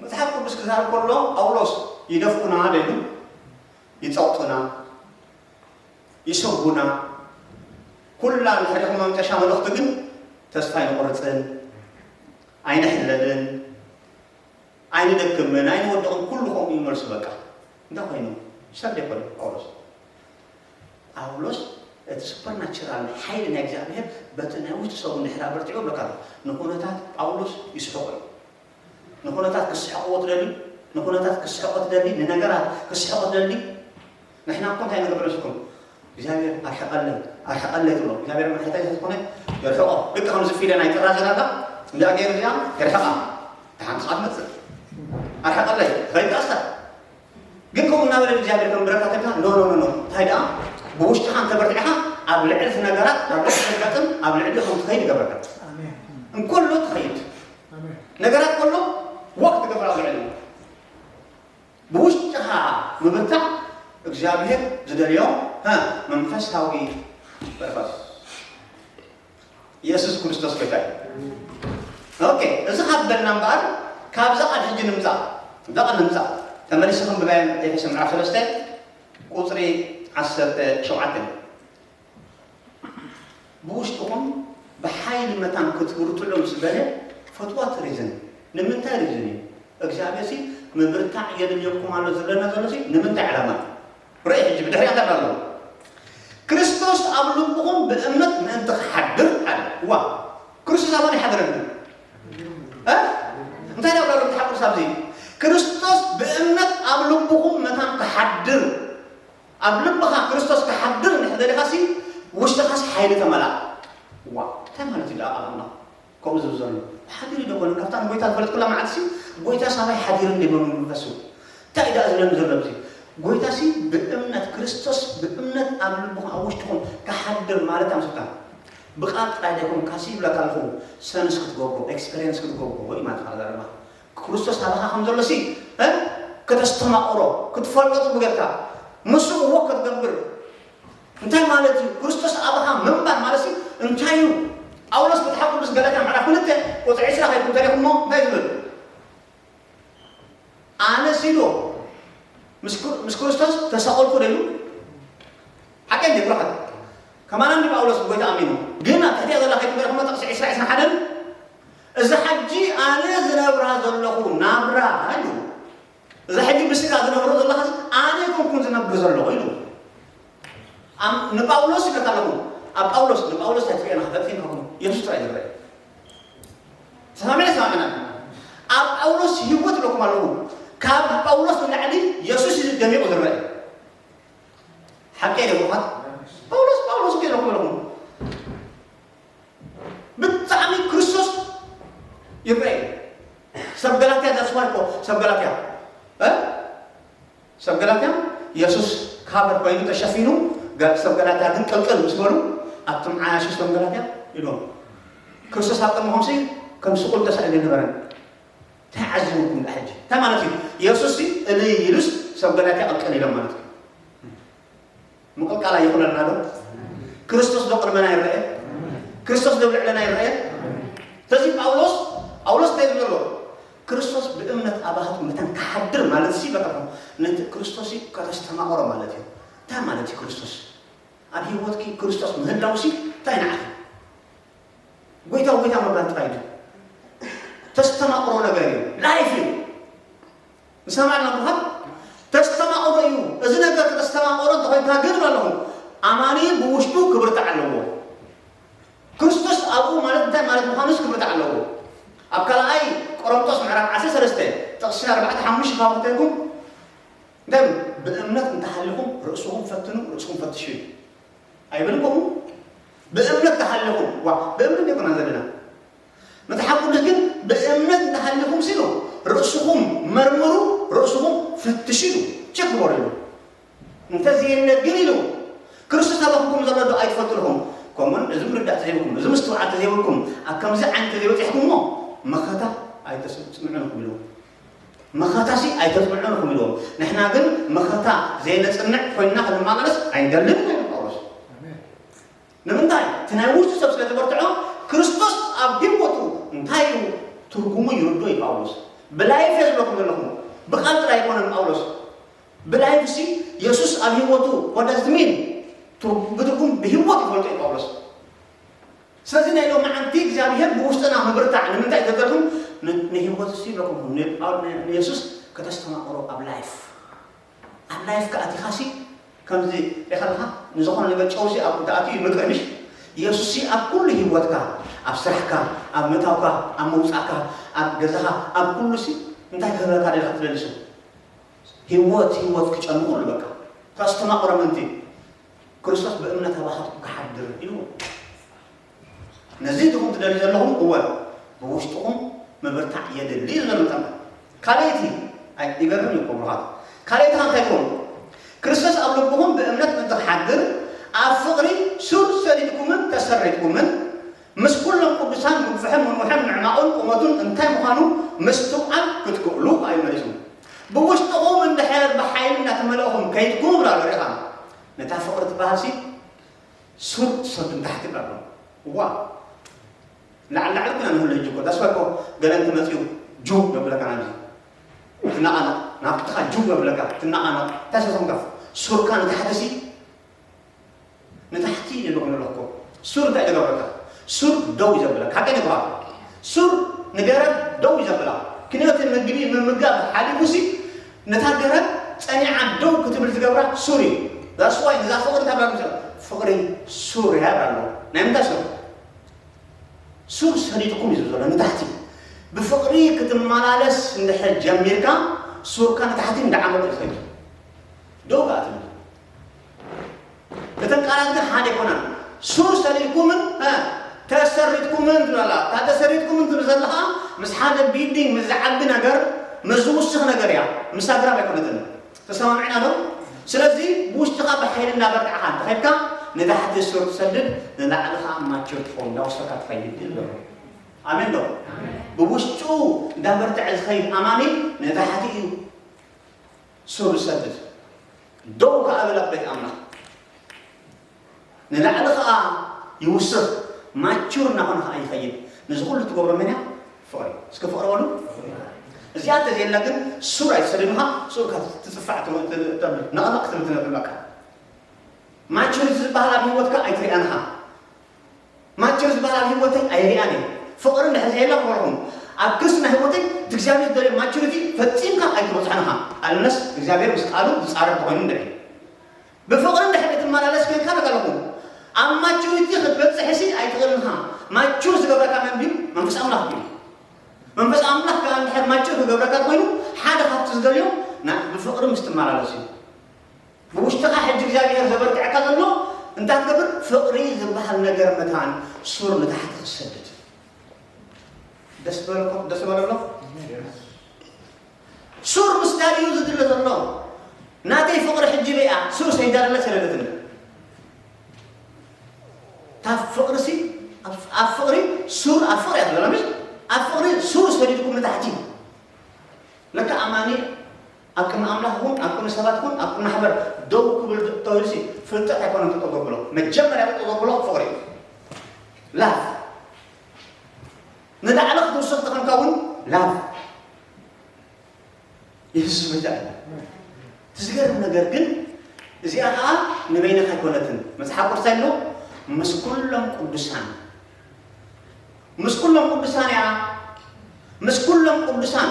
መፅሓፍ ቅዱስ ክዛረብ ከሎ ጳውሎስ ይደፍኡና ደሉ ይፀቕጡና ይሰጉና ኩላ ንሕሪኹም መምጨሻ መልእኽቲ ግን ተስፋ ኣይንቆርፅን ኣይንሕለልን ኣይንደክምን ኣይንወድቕን ኩሉ ከምኡ ይመልሱ በቃ እንታይ ኮይኑ ሰብ ዘይኮነ ጳውሎስ ጳውሎስ እቲ ሱፐርናቸራል ሓይሊ ናይ እግዚኣብሔር በቲ ናይ ውሽጢ ሰቡ እንድሕር ኣበርቲዑ ብለካ ንኩነታት ጳውሎስ ይስሕቆ እዩ ንኩነታት ክስሕቅዎ ትደሊ ንኩነታት ክስሕቆ ትደሊ ንነገራት ክስሕቆ ትደሊ ንሕና እኮ እንታይ ንገብር ንስኩም እግዚኣብሔር ኣርሕቀለይ ኣርሕቐለይ ትብሎ እግዚኣብሔር መሕተይ ዝኾነ የርሕቆ። ልክ ከምዚ ፊደ ናይ ጥራዘ ናታ እንዳ ገይሩ እዚኣ የርሕቓ። ሓንቲ ሰዓት መፅእ ኣርሕቐለይ ኸይትኣስታ። ግን ከምኡ እናበለ እግዚኣብሔር ከም ብረካ ተካ ኖ ኖ ኖ ኖ እንታይ ደኣ ብውሽጥኻ እንተበርቲዕኻ ኣብ ልዕሊ እቲ ነገራት ኣብ ልዕሊ ዘጋጥም ኣብ ልዕሊ ከም ትኸይድ ይገብረካ። እንኮሎ ትኸይድ ነገራት ከሎ ወቅት ትገብር ኣብ ልዕሊ ብውሽጥኻ ምብርታዕ እግዚኣብሔር ዝደልዮ ሀ መንፈሳዊ በረኸት ኢየሱስ ክርስቶስ ጎይታ እዩ። ኦኬ፣ እዚ ካብ በልና እምበኣር ካብዛ ቃል ሕጂ ንምፃእ እዛ ቃል ንምፃእ ተመሊሱ ክንብባያ ኤፌሶን ምዕራፍ ሰለስተ ቁፅሪ ዓሰርተ ሸውዓተ ብውሽጥኹም ብሓይሊ መታን ክትብርትዑ ምስ በለ ፈትዋት ሪዝን ንምንታይ ሪዝን እዩ እግዚኣብሔር ሲ ምብርታዕ የድልየኩም ኣሎ ዝብለና ዘሎ ሲ ንምንታይ ዕላማ እዩ? ርኢ ሕጂ ብድሕሪኣ እንታይ ኣሎ ክርስቶስ ኣብ ልብኹም ብእምነት ምእንቲ ክሓድር ሓደ ዋ ክርስቶስ ኣበን ይሓድረኒ እንታይ ናብ ላሉ ተሓቁስ ኣብዚ ክርስቶስ ብእምነት ኣብ ልብኹም መታን ክሓድር ኣብ ልብኻ ክርስቶስ ክሓድር እንድሕር ደሊኻሲ ውሽጥኻሲ ሓይሊ ተመላእ ዋ እንታይ ማለት እዩ ደኣ ቃል ኣምላኽ ከምኡ ዝብል ዘሎ ሓዲሩ ዶ ኮነ ካብታ ንጎይታ ዝፈለጥኩላ መዓልትሲ ጎይታ ሳባይ ሓዲሩ እንደ በሉ መንፈሱ እንታይ ደኣ ዝብለኒ ዘሎ ኣብዚ ጎይታሲ ብእምነት ክርስቶስ ብእምነት ኣብ ልብኹም ኣብ ውሽጥኹም ክሓድር ማለት ኣምስልካ ብቃል ጥራይ ደይኮንካሲ ይብለካ ኣለኹ ሰንስ ክትገብሮ ኤክስፔሪንስ ክትገብሮ ወይ ማለት ካልእ ዘረባ ክርስቶስ ኣባኻ ከም ዘሎ ሲ ከተስተማቕሮ ክትፈልጦ ጽቡቅ ጌርካ ምስኡ ወክ ክትገብር እንታይ ማለት እዩ ክርስቶስ ኣባኻ ምንባር ማለት ሲ እንታይ እዩ ጳውሎስ መጽሓፍ ቅዱስ ገላትያ ምዕራፍ ክልተ ቁጽሪ ዕስራ ከይድኩም ተሪኹሞ እንታይ ዝብል ኣነ ሲዶ ምስ ክርስቶስ ተሰቐልኩ ደሉ ሓቀ እንደ ብርሃን ከማና እንዲ ጳውሎስ ጎይታ ኣሚኑ ግን ኣብ ትሕቲያ ዘላ ከይትበረክሞ ጥቕሲ ዕስራ ዕስራ ሓደን እዛ ሕጂ ኣነ ዝነብራ ዘለኹ ናብራ ኢሉ እዛ ሕጂ ብስጋ ዝነብሮ ዘለኻ ኣነ ኮንኩን ዝነብር ዘለኹ ኢሉ ንጳውሎስ ይብለካ ኣለኹ ኣብ ጳውሎስ ንጳውሎስ ኣይትሪኦ ንክፈልጥ ይንከኹም የሱስ ጥራይ ዝረአ ተሰማሚና ተሰማሚና ኣብ ጳውሎስ ህይወት ይብለኩም ኣለኹ ካብ ጳውሎስ ንላዕሊ የሱስ እዩ ደሚቑ ዝረአ ሓቂ ይደግፋት ጳውሎስ ጳውሎስ እኮ ይለኩም ኣለኹ ብጣዕሚ ክርስቶስ ይረአ ሰብ ገላትያ that's why እኮ ሰብ ገላትያ ሰብ ገላትያ የሱስ ካቨር ኮይኑ ተሸፊኑ ሰብ ገላትያ ግን ቅልቅል ምስ በሉ ኣብቶም ዓያሹ ሰብ ገላትያ ኢሎም ክርስቶስ ኣብ ቅድሚ ከምሲ ከም ስቁል ተሳኢሉ ነበረን እንታይ ዓዚቡኩም ዳ ሕጂ እንታይ ማለት እዩ የሱስ እልይ ኢሉስ ሰብ ገላትያ ቅልቅል ኢሎም ማለት እዩ ምቕልቃል ኣይኹነልና ዶ ክርስቶስ ዶ ቅድመና ይረአ ክርስቶስ ዶ ልዕለና ይረአ ስለዚ ጳውሎስ ጳውሎስ እንታይ ዝብሎ ክርስቶስ ብእምነት ኣባህት መታን ክሓድር ማለት ሲ በቃ ነቲ ክርስቶስ ከተስተማቕሮ ማለት እዩ እንታይ ማለት እዩ ክርስቶስ ኣብ ህይወትኪ ክርስቶስ ምህላው ሲ እንታይ ንዓኺ ጎይታ ጎይታ ምባል ጥራይ እዩ ተስተማቕሮ ነገር እዩ ላይፍ እዩ ንሰማዕና ምዃን ተስተማቕሮ እዩ እዚ ነገር ከተስተማቕሮ እንተኾይንካ ግን ኣለኹ ኣማኒ ብውሽጡ ክብርታዕ ኣለዎ ክርስቶስ ኣብኡ ማለት እንታይ ማለት ምዃኑስ ክብርታዕ ኣለዎ ኣብ ካልኣይ ቆሮንጦስ ምዕራፍ ዓሰርተ ሰለስተ ጥቕሲ ኣርባዕተ ሓሙሽተ ካብ ክተልኩም እንታይ ብእምነት እንተሃሊኹም ርእስኹም ፈትኑ ርእስኹም ፈትሹ እዩ ኣይብል ከምኡ ብእምነት ተሃሊኹም ዋ ብእምነት ይኮና ዘለና መጽሓፍ ቅዱስ ግን ብእምነት እንተሃሊኹም ሲሉ ርእስኹም መርምሩ ርእስኹም ፈትሹ ኢሉ ቸክ ግበሩ ኢሉ እንተዘየለ ግን ኢሉ ክርስቶስ ኣባኹም ዘሎ ዶ ኣይትፈልጡ ኢኹም ከምኡን እዚ ምርዳእ ተዘይብኩም እዚ ምስትውዓል ተዘይብልኩም ኣብ ከምዚ ዓይነት ተዘይበፂሕኩም እሞ መኸታ ኣይተስምዑን ኢኹም ኢሉ መኸታሲ ኣይተፅንዑን ኢኹም ኢልዎም ንሕና ግን መኸታ ዘይነፅንዕ ኮይንና ክንመላለስ ኣይንደልን ኢና ጳውሎስ ንምንታይ እቲ ናይ ውሽጡ ሰብ ስለ ዝበርትዖ ክርስቶስ ኣብ ህይወቱ እንታይ እዩ ትርጉሙ ይርዶ እዩ ጳውሎስ ብላይፍ እየ ዝብለኩም ዘለኹ ብቃል ጥራይ ኣይኮነን ጳውሎስ ብላይፍ ሲ የሱስ ኣብ ህይወቱ ወዳዝሚን ብትርጉም ብህይወት ይፈልጦ እዩ ጳውሎስ ስለዚ ናይ ሎማዓንቲ እግዚኣብሔር ብውሽጥና ምብርታዕ ንምንታይ ዘገርኩም ንህይወት ሲ ይብለኩም ንየሱስ ከተስተማቕሮ ኣብ ላይፍ ኣብ ላይፍ ከኣቲኻሲ ከምዚ ሪኻ ኣለኻ ንዝኾነ ነገር ጨውሲ ኣብ ተኣትዩ ይምቅር ምሽ የሱስሲ ኣብ ኩሉ ህይወትካ ኣብ ስራሕካ ኣብ ምእታውካ ኣብ ምውፃእካ ኣብ ገዛኻ ኣብ ኩሉሲ እንታይ ክህበካ ደለካ ትደልሱ ህይወት ህይወት ክጨንቁ ዝበቃ ተስተማቕሮ ምንቲ ክርስቶስ ብእምነት ኣባኻትኩም ክሓድር ኢልዎ። ነዚ ኢኹም ትደልዩ ዘለኹም? እወ፣ ብውሽጥኹም ምብርታዕ የድሊ እዩ ዘሎ። ጠመ ካልኣይቲ ኣይ ይገርም እዩ እኮ ብሩኻት። ካልኣይቲ እንታይ ይኸውን? ክርስቶስ ኣብ ልብኹም ብእምነት ምእንቲ ክሓድር ኣብ ፍቕሪ ሱር ሰዲድኩምን ተሰሪድኩምን ምስ ኩሎም ቅዱሳን ምግፍሕን ምንውሕን ምዕማቑን ቁመቱን እንታይ ምዃኑ ምስትውዓል ክትክእሉ እዩ መሊሱ። ብውሽጥኹም እንድሕር ብሓይሊ እናተመለእኹም ከይድኩም ብላ በሪኻ ነታ ፍቕሪ ትበሃል ሲ ሱር ትሰዱ ንታሕቲ ብላ ኣሎ። እዋ ላዕሊ ላዕሊ ኩና ንህሉ ሕጂ እኮ ዳስዋ እኮ ገለ እንትመፅኡ ጁ የብለካ ናብዚ ትናቐነቕ ናብትኻ ጁ የብለካ ትናቐነቕ እንታይ ሰቶም ከፍ ሱርካ ንታሕቲ ሲ ንታሕቲ ይልኩም ኣለኩ ሱር እንታይ ዝገብረካ ሱር ደው ዘብለካ ሓቂ ንግባ ሱር ንገረብ ደው ዘብላ ክንዮት ምግቢ ምምጋብ ሓሊፉ ሲ ነታ ገረብ ፀኒዓ ደው ክትብል ዝገብራ ሱር እዩ ዛስዋይ ንዛ ፍቕሪ እንታይ ብላ ፍቕሪ ሱር እያ ኣሎ ናይ ምንታይ ሱር ሱር ሰዲድኩም እዩ ዘሎ ንታሕቲ ብፍቕሪ ክትመላለስ እንድሕር ጀሚርካ ሱርካ ንታሕቲ እንዳዓመቐ ይኸይድ ደው ከዓ ትብል እተን ቃላት ግን ሓደ ይኮናን ሱር ሰዲድኩምን ተሰሪድኩምን ትብላላ እታ ተሰሪድኩምን ትብል ዘለካ ምስ ሓደ ቢልዲንግ ምስ ዝዓቢ ነገር ምስ ዝውስኽ ነገር እያ ምስ ኣግራብ ኣይኮነትን ተሰማምዕና ዶ ስለዚ ብውሽጥኻ ብሓይሊ እንዳበርትዕኻ እንተኸድካ ንታሕቲ ሱር ትሰድድ ንላዕሊ ከዓ ማቹር ትኸውን እንዳወሰካ ትኸይድ ይብል ዘሎ ኣሜን ዶ ብውሽጡ እንዳበርትዐ ዝኸይድ ኣማኒ ንታሕቲ እዩ ሱር ዝሰድድ ደው ከዓ በላ ቤት ኣምላኽ ንላዕሊ ከዓ ይውስኽ ማቹር እናኾነ ከዓ ይኸይድ ነዚ ኩሉ ትገብሮ መን እያ ፍቕሪ እስከ ፍቕሪ በሉ እዚኣ እንተዘየላ ግን ሱር ኣይትሰድድኻ ሱርካ ትፅፋዕ ነቕነቕ ክትብል ትነብር በቃ ማቹሪቲ ዝበሃል ኣብ ህይወትካ ኣይትሪኣንኻ ማቹር ዝበሃል ኣብ ህይወተይ ኣይሪኣን እየ ፍቕሪ እንድሕር ዘየላ ክበልኹም ኣብ ክርስትና ህይወተይ እቲ እግዚኣብሔር ዝደልዮ ማቹሪቲ ፈፂምካ ኣይትበፅሖን ኢኻ ኣልነስ እግዚኣብሔር ምስ ቃሉ ዝፃረር ተኮይኑ እንድዒ ብፍቕሪ እንድሕር ትመላለስ ኮይንካ ነገርኹም ኣብ ማቹሪቲ ክትበፅሕ ሲ ኣይትኽእልን ኢኻ ማቹር ዝገብረካ መን ድዩ መንፈስ ኣምላኽ ድዩ መንፈስ ኣምላኽ ከዓ እንድሕር ማቹር ክገብረካ ኮይኑ ሓደ ካብቲ ዝደልዮ ብፍቕሪ ምስ ትመላለስ እዩ ብውሽጥኻ ሕጂ እግዚኣብሔር ዘበርትዐካ ዘሎ እንታይ ትገብር ፍቕሪ ዝበሃል ነገር መታን ሱር ንታሕቲ ክሰድድ ደስ በለኩም ደስ በለሎ ሱር ምስ ዳልዩ ዝድለ ዘሎ ናተይ ፍቕሪ ሕጂ በያ ሱር ሰይዳለለ ሰለለትኒ ካብ ፍቕሪ ሲ ኣብ ፍቕሪ ሱር ኣብ ፍቕሪ እያ ትበላ ኣብ ፍቕሪ ሱር ሰዲድኩም ንታሕቲ ለካ ኣማኒ ኣብ ቅድሚ ኣምላኽ ይኹን ኣብ ቅድሚ ሰባት ይኹን ኣብ ቅድሚ ማሕበር ደው ክብል ተባሂሉሲ ፍልጠት ኣይኮነን ክጠው ዘብሎ መጀመርያ ክጠው ዘብሎ ፍቕሪ እዩ ላቭ ንላዕሊ ክትውስኽ ተኾንካ እውን ላቭ የሱስ ጎይታ እዩ እቲ ዝገርም ነገር ግን እዚኣ ከዓ ንበይንኻ ኣይኮነትን መፅሓፍ ቅዱስ ኣሎ ምስ ኩሎም ቅዱሳን ምስ ኩሎም ቅዱሳን እያ ምስ ኩሎም ቅዱሳን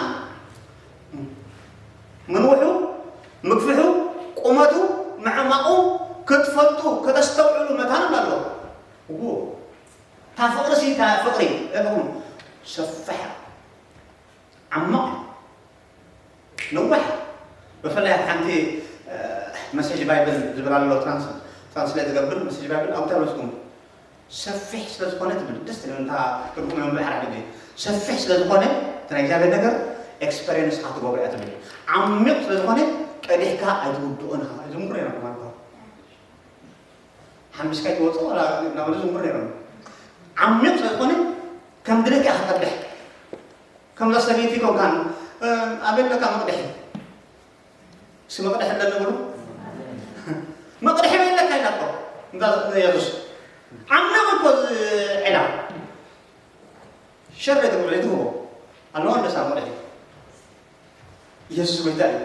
ምንውሑ ምግፍሑ ቁመቱ ምዕማቑ ክትፈልጡ ከተስተውዕሉ መታን ኣሎ እዎ እታ ፍቕሪ ሲ እታ ፍቕሪ እኹም ሰፍሕ ዓማቕ ነዋሕ ብፍላይ ኣብ ሓንቲ መሴጅ ባይብል ዝብል ኣሎ ትራንስሌት ዝገብር መሴጅ ባይብል ኣብታ መስኩም ሰፊሕ ስለ ዝኾነ ትብል ደስ ትብል እንታ ትርጉም የንብብ ሓደ ግዜ ሰፊሕ ስለ ዝኾነ እቲ ናይ እግዚኣብሔር ነገር ኤክስፐሪንስ ካ ትገብሮ እያ ትብል ዓሚቕ ስለ ዝኾነ ቀዲሕካ ኣይትውድኦን ኢኻ ዝምክሮ ኢና ማለት ሓሚስካ ይትወፅኦ ናብ ዝምክሮ ነይሮም ዓሚቕ ስለ ዝኾነ ከም ድሌት ኢኻ ትቀድሕ ከምዛ ሰበይቲ ኮንካን ኣበይ ኣለካ መቕድሒ እሲ መቕድሒ ኣለኒ ብሉ መቕድሒ በይ ኣለካ ኢላ እኮ እንዳ የሱስ ዓሚቕ እኮ ዒላ ሸር ትብሎ ይትህቦ ኣለዎ እንደሳ መቕድሒ የሱስ ጎይታ እዩ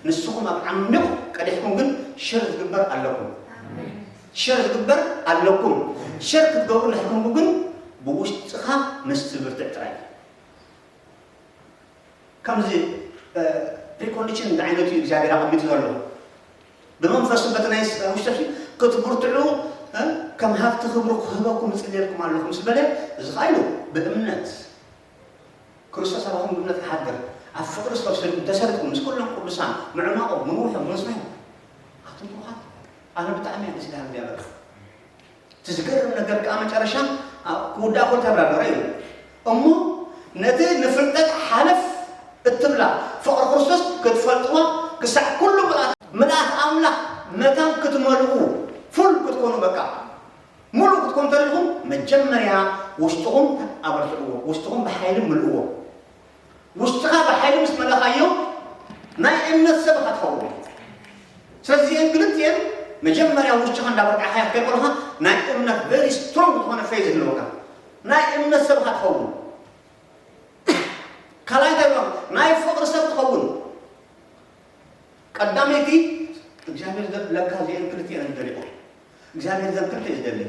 ንስኹም ኣብ ዓሚቕ ቀዲሕኩም ግን ሸር ዝግበር ኣለኩም ሸር ዝግበር ኣለኩም ሸር ክትገብሩ ንሕኩም ግን ብውሽጥኻ ምስ ትብርትዕ ጥራይ ከምዚ ፕሪኮንዲሽን እንታይ ዓይነት እዩ እግዚኣብሔር ኣቐሚጡ ዘሎ ብመንፈሱ በቲ ናይ ውሽጠ ክትብርትዑ ከም ሃብቲ ክብሩ ክህበኩም እፅልየልኩም ኣለኹ ምስ በለ እዚ ከዓ ኢሉ ብእምነት ክርስቶስ ኣባኹም ብእምነት ክሓድር ኣብ ፍቅሪ ዝተወሰድኩም ተሰሪትኩም ምስ ኩሎም ቅዱሳን ምዕማቖም ምንውሖም ምንስናዮም ኣቱም ብሩኻት ኣነ ብጣዕሚ እየ ደስ ኢላኒ እዚኣ በቃ። እቲ ዝገርም ነገር ከዓ መጨረሻ ክውዳእ ኮል ተብራበረ እዩ እሞ ነቲ ንፍልጠት ሓለፍ እትብላ ፍቕሪ ክርስቶስ ክትፈልጥዋ ክሳዕ ኩሉ ምልኣት ምልኣት ኣምላኽ መታን ክትመልኡ ፉል ክትኮኑ በቃ ሙሉእ ክትኮኑ ተደልኹም መጀመርያ ውሽጥኹም ኣበርትዕዎ ውሽጥኹም ብሓይሊ ምልእዎ ውሽጥኻ ብሓይሊ ምስ መለኻዮ ናይ እምነት ሰብ ኢኻ ትኸውን። ስለዚ እዚአን ክልቲአን መጀመርያ ውሽጥኻ እንዳበርትዕኻ ክትከይድ ከለኻ ናይ እምነት very strong ዝኾነ faith ይህልወካ። ናይ እምነት ሰብ ኢኻ ትኸውን። ካልኣይ እንታይ ብሎ ናይ ፍቕሪ ሰብ ትኸውን። ቀዳመይቲ እግዚኣብሔር ለካ እዚአን ክልቲአን ዝደልዮ እግዚኣብሔር ዘን ክልተ እዩ ዝደሊ።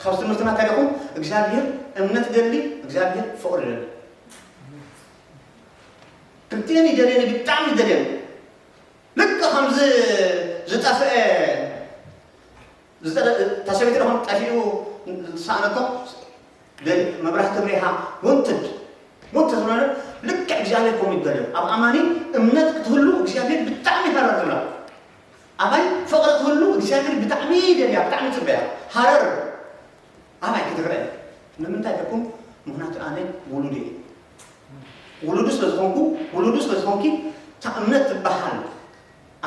ካብ ትምህርትና እንታይ ደኹም እግዚኣብሔር እምነት ይደሊ እግዚኣብሔር ፍቕሪ ይደሊ። ክልቲአን ይደልየኒ ብጣዕሚ ይደልየኒ። ልክ ከምዚ ዝጠፍአ ዝጠ- እታ ሰበይቲ ደኹም ጠፊኡ ዝሰኣነቶ ደሊ መብራህቲ ብሪሃ ወንትድ ወንትድ ዝብለነ ልክዕ እግዚኣብሔር ከምኡ ይደልዮ። ኣብ ኣማኒ እምነት ክትህሉ እግዚኣብሔር ብጣዕሚ ሃረር ዝብላ ኣባይ ፍቕሪ ክትህሉ እግዚኣብሔር ብጣዕሚ ይደልያ ብጣዕሚ ይፅበያ ሃረር ኣባይ ክትረአ ንምንታይ ኢልኩም ምክንያቱ ኣነ ውሉድ እየ ውሉዱ ስለ ዝኾንኩ ውሉዱ ስለ ዝኾንኪ እታ እምነት ትበሃል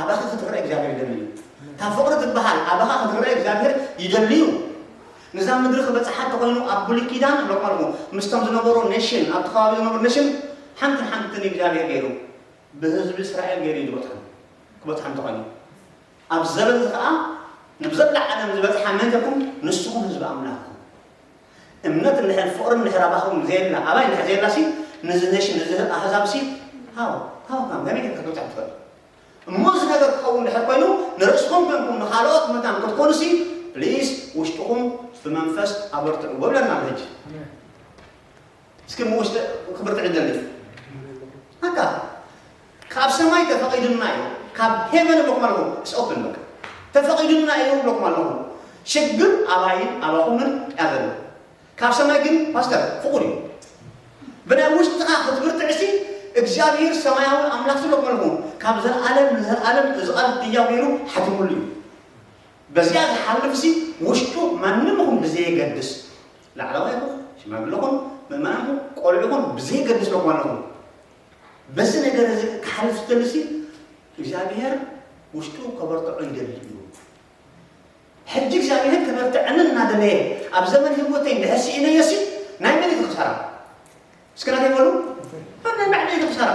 ኣባኺ ክትረአ እግዚኣብሔር ይደሊ እዩ እታ ፍቕሪ ትበሃል ኣባኻ ክትረአ እግዚኣብሔር ይደሊ እዩ ንዛ ምድሪ ክበፅሓ ተኮይኑ ኣብ ብሉይ ኪዳን ኣለኳልኩ ምስቶም ዝነበሩ ኔሽን ኣብቲ ከባቢ ዝነበሩ ኔሽን ሓንቲ ሓንቲ እግዚኣብሔር ገይሩ ብህዝቢ እስራኤል ገይሩ እዩ ዝበፅሖም ክበፅሖም ተኾይኑ ኣብ ዘበን እዚ ከዓ ንብዘላ ዓለም ዝበፅሓ መን ተኩም ንስኹም ህዝቢ ኣምላኽ እምነት እንድሕር ፍቕሪ እንድሕር ኣባኹም ዘየላ ኣባይ እንድሕር ዘየላ ሲ ንዚ ነሽን ንዚ ኣህዛብ ሲ ሃው ሃው ካም ከመይ ጌርካ ክትበፅሕ ትኽእል እሞ እዚ ነገር ክኸውን እንድሕር ኮይኑ ንርእስኹም ኮንኩም ንኻልኦት መታን ክትኮኑ ሲ ፕሊስ ውሽጥኹም ብመንፈስ ኣበርትዕዎ ብለና ኣሎ ሕጂ እስኪ ምውስጥ ክብርትዕ ይደሊ ኣካ ካብ ሰማይ ተፈቒዱና እዩ ካብ ሄቨን ብለኩም ኣለኹ ስኦፕን በቃ ተፈቒዱና እዩ ብለኩም ኣለኹ ሽግር ኣባይን ኣባኹምን ያዘለ ካብ ሰማይ ግን ፓስተር ፍቑድ እዩ ብናይ ውሽጥኻ ክትብርትዕ ሲ እግዚኣብሔር ሰማያዊ ኣምላኽ ዝለኩም ኣለኹ ካብ ዘለዓለም ንዘለዓለም እዚ ቃል ህያው ገይሩ ሓቲሙሉ እዩ በዚኣ ዝሓልፍ ሲ ውሽጡ ማንም ይኹን ብዘየገድስ ላዕለዋይ ይኹን ሽማግለ ይኹን ምእመናን ይኹን ቆልዑ ይኹን ብዘየገድስ ለኩም ኣለኹ በዚ ነገር እዚ ክሓልፍ ዝደሊ ሲ እግዚኣብሔር ውሽጡ ከበርትዖ ይደሊ እዩ ሕጂ እግዚኣብሔር ከበርትዐኒ እናደለየ ኣብ ዘመን ህይወተይ እንድሕር ስኢነዮ ሲ ናይ መን እዩ ክሳራ እስከ ናተይ በሉ ናይ ባዕለይ እዩ ክሳራ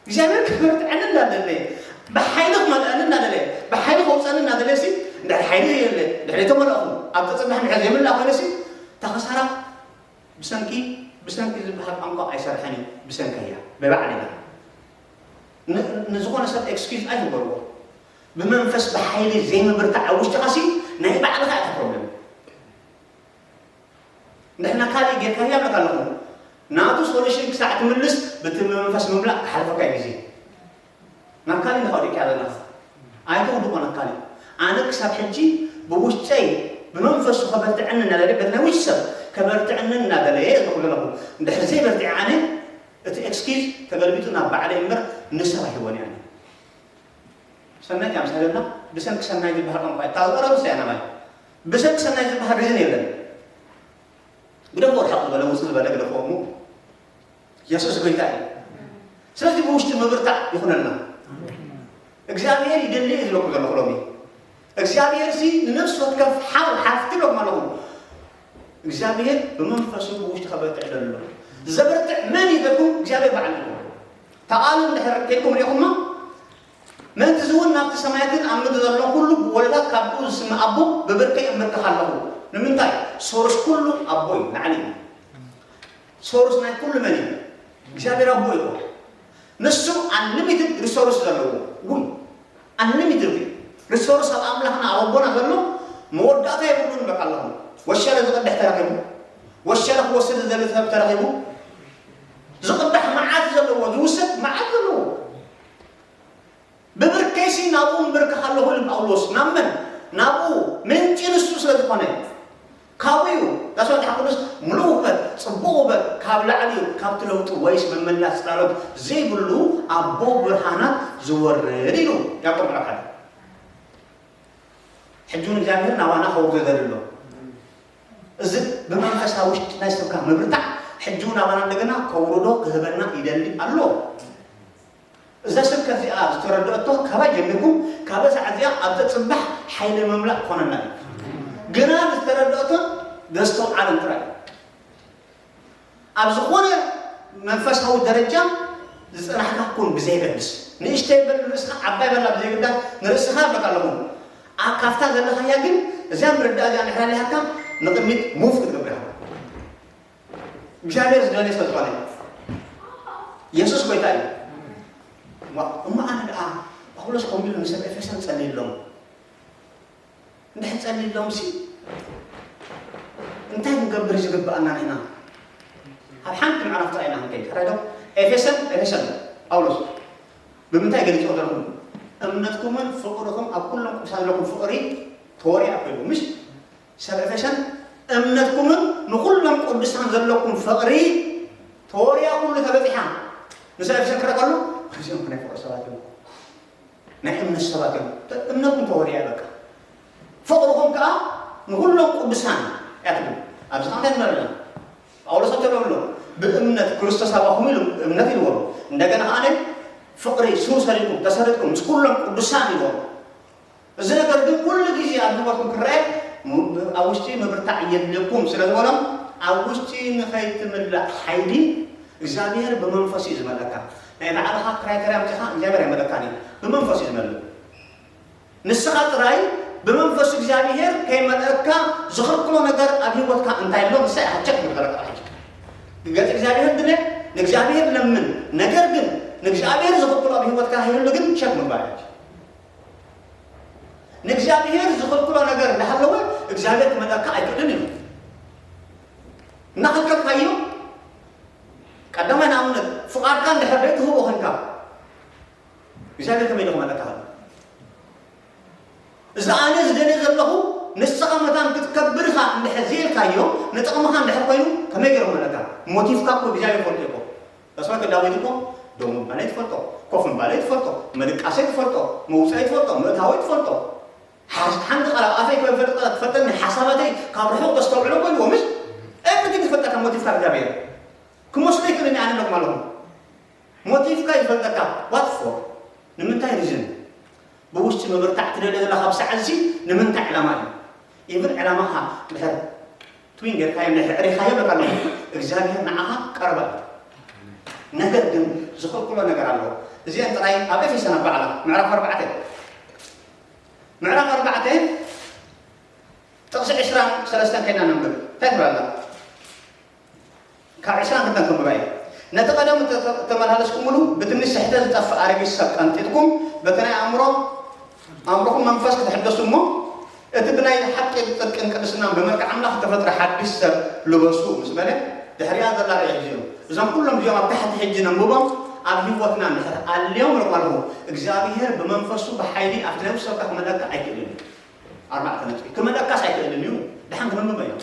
እግዚኣብሔር ከበርትዐኒ እናደለየ ብሓይሊ ክመልአኒ እናደለየ ብሓይሊ ከውፀኒ እናደለየ ሲ እንድሕር ሓይሊ ዘየለ እንድሕር የተመለእኹ ኣብ ተፅባሕ እንድሕር ዘይምላእ ኮይነ ሲ እታ ክሳራ ብሰንኪ ብሰንኪ ዝበሃል ቋንቋ ኣይሰርሐን እዩ ብሰንኪ እያ ብባዕለይ ንዝኾነ ሰብ ኤክስኪዝ ኣይትበልዎ ብመንፈስ ብሓይሊ ዘይምብርታዕ ኣብ ውሽጥኻ ሲ ናይ ባዕልኻ እታ ፕሮብለም ንሕና ካልእ ጌርካ ይብለካ ኣለኹ ናቱ ሶሉሽን ክሳዕ ትምልስ ብቲ መንፈስ ምምላእ ክሓልፈካ እዩ ግዜ ናብ ካልእ ንኸድካ ዘለኻ ኣይተውድቖ ናብ ካልእ ኣነ ክሳብ ሕጂ ብውሽጠይ ብመንፈሱ ከበርትዐኒ እናደለ በቲ ናይ ውሽጢ ሰብ ከበርትዐኒ እናደለየ ዝብሉ ዘለኹ እንድሕር ዘይበርቲዐ ኣነ እቲ ኤክስኪዝ ተገልቢጡ ናብ ባዕለይ እምበር ንሰብ ኣይህቦን እየ ኣነ ሰናይት እያ ምሳሌ ብሰንኪ ሰናይ ዝበሃል ቋንቋ እታ ዝቐረብ ንሳ እያ ናባይ ብሰንኪ ሰናይ ዝበሃል ሪዝን የለን ግደፎ ርሕቕ ዝበለ ውፅእ ዝበለ ግደፎ እሞ የሱስ ጎይታ እዩ ስለዚ ብውሽጢ ምብርታዕ ይኹነልና እግዚኣብሔር ይደሊ እዩ ዝለኩ ዘለኹ ሎሚ እግዚኣብሔር ሲ ንነፍሲ ወከፍ ሓው ሓፍቲ ሎም ኣለኹ እግዚኣብሔር ብመንፈሱ ብውሽጢ ከበርትዕ ደሎ ዘበርትዕ መን ይዘኩም እግዚኣብሔር በዓል ተቓሉ እንድሕር ከይድኩም ሪኢኹማ ምእንቲ እዚ እውን ናብቲ ሰማያትን ኣብ ምድሪ ዘሎ ኩሉ ብወለታት ካብ ብኡ ዝስምዕ ኣቦ ብብርከይ እምብርከኽ ኣለኹ። ንምንታይ? ሶርስ ኩሉ ኣቦ እዩ፣ ላዕሊ እዩ። ሶርስ ናይ ኩሉ መን እዩ? እግዚኣብሔር ኣቦ እዩ። ንሱ ኣንሊሚትድ ሪሶርስ ዘለዎ እውን ኣንሊሚትድ እዩ። ሪሶርስ ኣብ ኣምላኽና ኣብ ኣቦና ዘሎ መወዳእታ የብሉን። በቃ ኣለኹ ወሸለ ዝቐድሕ ተረኺቡ፣ ወሸለ ክወስድ ዝደሊ ሰብ ተረኺቡ፣ ዝቕዳሕ መዓት ዘለዎ ዝውሰድ መዓት ዘለዎ ብብርከይሲ ናብኡ እምብርከኽ ኣለኹ ኢሉ ጳውሎስ። ናብ መን? ናብኡ። ምንጪ ንሱ ስለ ዝኾነ። ካብኡ እዩ። ዳስ መጽሓፍ ቅዱስ ምሉእ ውህበት፣ ጽቡቕ ውህበት ካብ ላዕሊ እዩ፣ ካብቲ ለውጢ ወይስ ምምላስ ጽላሎት ዘይብሉ ኣቦ ብርሃናት ዝወርድ ኢሉ ያዕቆብ ምዕራፍ ሓደ። ሕጂ እውን እግዚኣብሔር ናባና ከውርዶ ይደሊ ኣሎ። እዚ ብመንፈሳዊ ውሽጢ ናይ ሰብካ ምብርታዕ ሕጂ እውን ናባና እንደገና ከውርዶ ክህበና ይደሊ ኣሎ። እዛ ስብከት እዚኣ ዝተረድአቶ ካባይ ጀሚርኩም ካብ ሰዓት እዚኣ ኣብ ተፅባሕ ሓይሊ ምምላእ ክኾነና እዩ። ግና ዝተረድአቶን ዘስተውዓለን ጥራይ እዩ። ኣብ ዝኾነ መንፈሳዊ ደረጃ ዝጸናሕካ ኩን ብዘየገድስ፣ ንእሽተይ በል ንርእስኻ፣ ዓባይ በላ ብዘየገዳስ፣ ንርእስኻ እብለካ ኣለኹ። ኣብ ካፍታ ዘለኻያ ግን እዚኣ ምርዳእ እዚኣ እንድሕር ኣሊሃካ ንቕድሚት ሙቭ ክትገብር ኢኻ። እግዚኣብሔር ዝደልዮ ስለ ዝኾነ፣ የሱስ ጎይታ እዩ። እሞ፣ እሞ ኣነ ደኣ ጳውሎስ ከምኡ ኢሉ ንሰብ ኤፌሶን ጸልየሎም። እንድሕር ጸሊሎምሲ እንታይ ክንገብር እዩ ዝግብኣና ንሕና? ኣብ ሓንቲ ምዕራፍ ጥራይ ኢና ክንከይድ። ሕራይ ዶ? ኤፌሰን፣ ኤፌሰን ጳውሎስ ብምንታይ ገሊጽዎ ዘለኹም? እምነትኩምን ፍቕርኹም ኣብ ኩሎም ቅዱሳን ዘለኩም ፍቕሪ ተወሪያ ኮይኑ፣ ምሽ? ሰብ ኤፌሰን እምነትኩምን ንኹሎም ቅዱሳን ዘለኩም ፍቕሪ ተወሪያ ኩሉ ተበጺሓ። ንሰብ ኤፌሰን ክረቀሉ እዚኦም ናይ ፍቕሪ ሰባት እዮም። ናይ እምነት ሰባት እዮም። እምነትኩም ተወሪያ በቃ። ፍቕርኹም ከኣ ንኹሎም ቅዱሳን እያ ትብል። ኣብዚ ኸኣ እንታይ ንርኢ ኣለና? ጳውሎስ ኣብ ተለምዶ ብእምነት ክርስቶስ ኣባኹም ኢሉ እምነት ኢልዎም። እንደገና ኸኣ ፍቕሪ ሱር ሰሪትኩም፣ ተሰሪትኩም ምስ ኩሎም ቅዱሳን ኢልዎም። እዚ ነገር ግን ኩሉ ግዜ ኣብ ህይወትኩም ክረአ ም-፣ ኣብ ውሽጢ ምብርታዕ የድልየኩም ስለ ዝበሎም ኣብ ውሽጢ ንኸይትምላእ ሓይሊ እግዚኣብሔር ብመንፈስ እዩ ዝመልአካ። ናይ ባዕልኻ ክራይተርያ ኣምጺኻ እግዚኣብሔር ኣይመልአካን እዩ። ብመንፈስ እዩ ዝመልእ። ንስኻ ጥራይ ብመንፈስ እግዚኣብሔር ከይመልአካ ዝኽልክሎ ነገር ኣብ ህይወትካ እንታይ ኣሎ ንሳ እያ ቸክ ምግበረካ ሕጂ። ገጽ እግዚኣብሔር ድለ፣ ንእግዚኣብሔር ለምን። ነገር ግን ንእግዚኣብሔር ዝኽልክሎ ኣብ ህይወትካ ይህሉ ግን ቸክ ምግባር እዩ። ንእግዚኣብሔር ዝኽልክሎ ነገር እንዳሃለወ እግዚኣብሔር ክመልአካ ኣይክእልን እዩ። እናኸልከልካዮ ቀዳማይ ንኣብነት ፍቓድካ እንድሕር ዘይትህቦ ኮንካ እግዚኣብሔር ከመይ ኢሉ ክመልአካ? እዚ ኣነ ዝደልዮ ዘለኹ ንስኻ መታን ክትከብር ኢኻ እንድሕር ዘይልካዮ ንጥቕምኻ እንድሕር ኮይኑ ከመይ ገይሩ ክመልአካ? ሞቲፍካ እኮ እግዚኣብሔር ይፈልጦ እኮ። ተስፋ ዳዊት እኮ ደው ምባለይ ትፈልጦ፣ ኮፍ ምባለይ ትፈልጦ፣ ምድቃሰይ ትፈልጦ፣ መውፅኣይ ትፈልጦ፣ ምእታወይ ትፈልጦ። ሓስ-፣ ሓንቲ ቃል ኣብ ኣፈይ ከይፈልጥ ትፈልጠኒ፣ ሓሳባተይ ካብ ርሑቕ ተስተውዕሎ እኮ ኢልዎ፣ ምሽ? ኤቭሪቲንግ ዝፈልጠካ ሞቲፍካ እግዚኣብሔር። ክመስሎ ይክእል እኒ ኣነ ኣለኹም ኣለኹም። ሞቲፍካ ይፈልጠካ። ዋት ፎር? ንምንታይ ሪዝን? ብውሽጢ ምብርታዕ ትደልዮ ዘለኻ ኣብ ሰዓት እዚ ንምንታይ ዕላማ እዩ? ኢቭን ዕላማኻ ድሕር ትዊን ጌርካዮ፣ ድሕር ዕሪኻዮ በቃ ኣለኹም። እግዚኣብሔር ንዓኻ ቀረባ እዩ። ነገር ግን ዝኽልክሎ ነገር ኣሎ። እዚአን ጥራይ ኣብ ኤፌሶን ኣብ ባዕላ ምዕራፍ ኣርባዕተ፣ ምዕራፍ ኣርባዕተ ጥቕሲ ዕስራን ሰለስተን ከይና ነንብብ። እንታይ ትብል ኣላ? ካብ ዕስራን ክልተን ከንብባ እየ። ነቲ ቀደም እተ-፣ እተመላለስኩምሉ ብትንሽ ስሕተ ዝጠፍእ ኣረጊት ሰብ ቀንጢጥኩም፣ በቲ ናይ ኣእምሮ፣ ኣእምሮኹም መንፈስ ክትሕደሱ እሞ፣ እቲ ብናይ ሓቂ ጽድቅን ቅድስናን ብመልክዕ ኣምላኽ እተፈጥረ ሓድሽ ሰብ ልበሱ ምስ በለ፣ ድሕሪኣ ዘላ ርኣይ ሕጂ እዩ። እዞም ኩሎም እዚኦም ኣብ ታሕቲ ሕጂ ነንብቦም፣ ኣብ ህይወትና እንድሕር ኣልዮም ንርኢ ኣለኹ፣ እግዚኣብሄር ብመንፈሱ ብሓይሊ ኣብቲ ናይ ውሽጥካ ክመልኣካ ኣይክእልን እዩ። ኣርባዕተ ነጥቢ። ክመልኣካስ ኣይክእልን እዩ። ደሓን ክነንብቦ ኢና።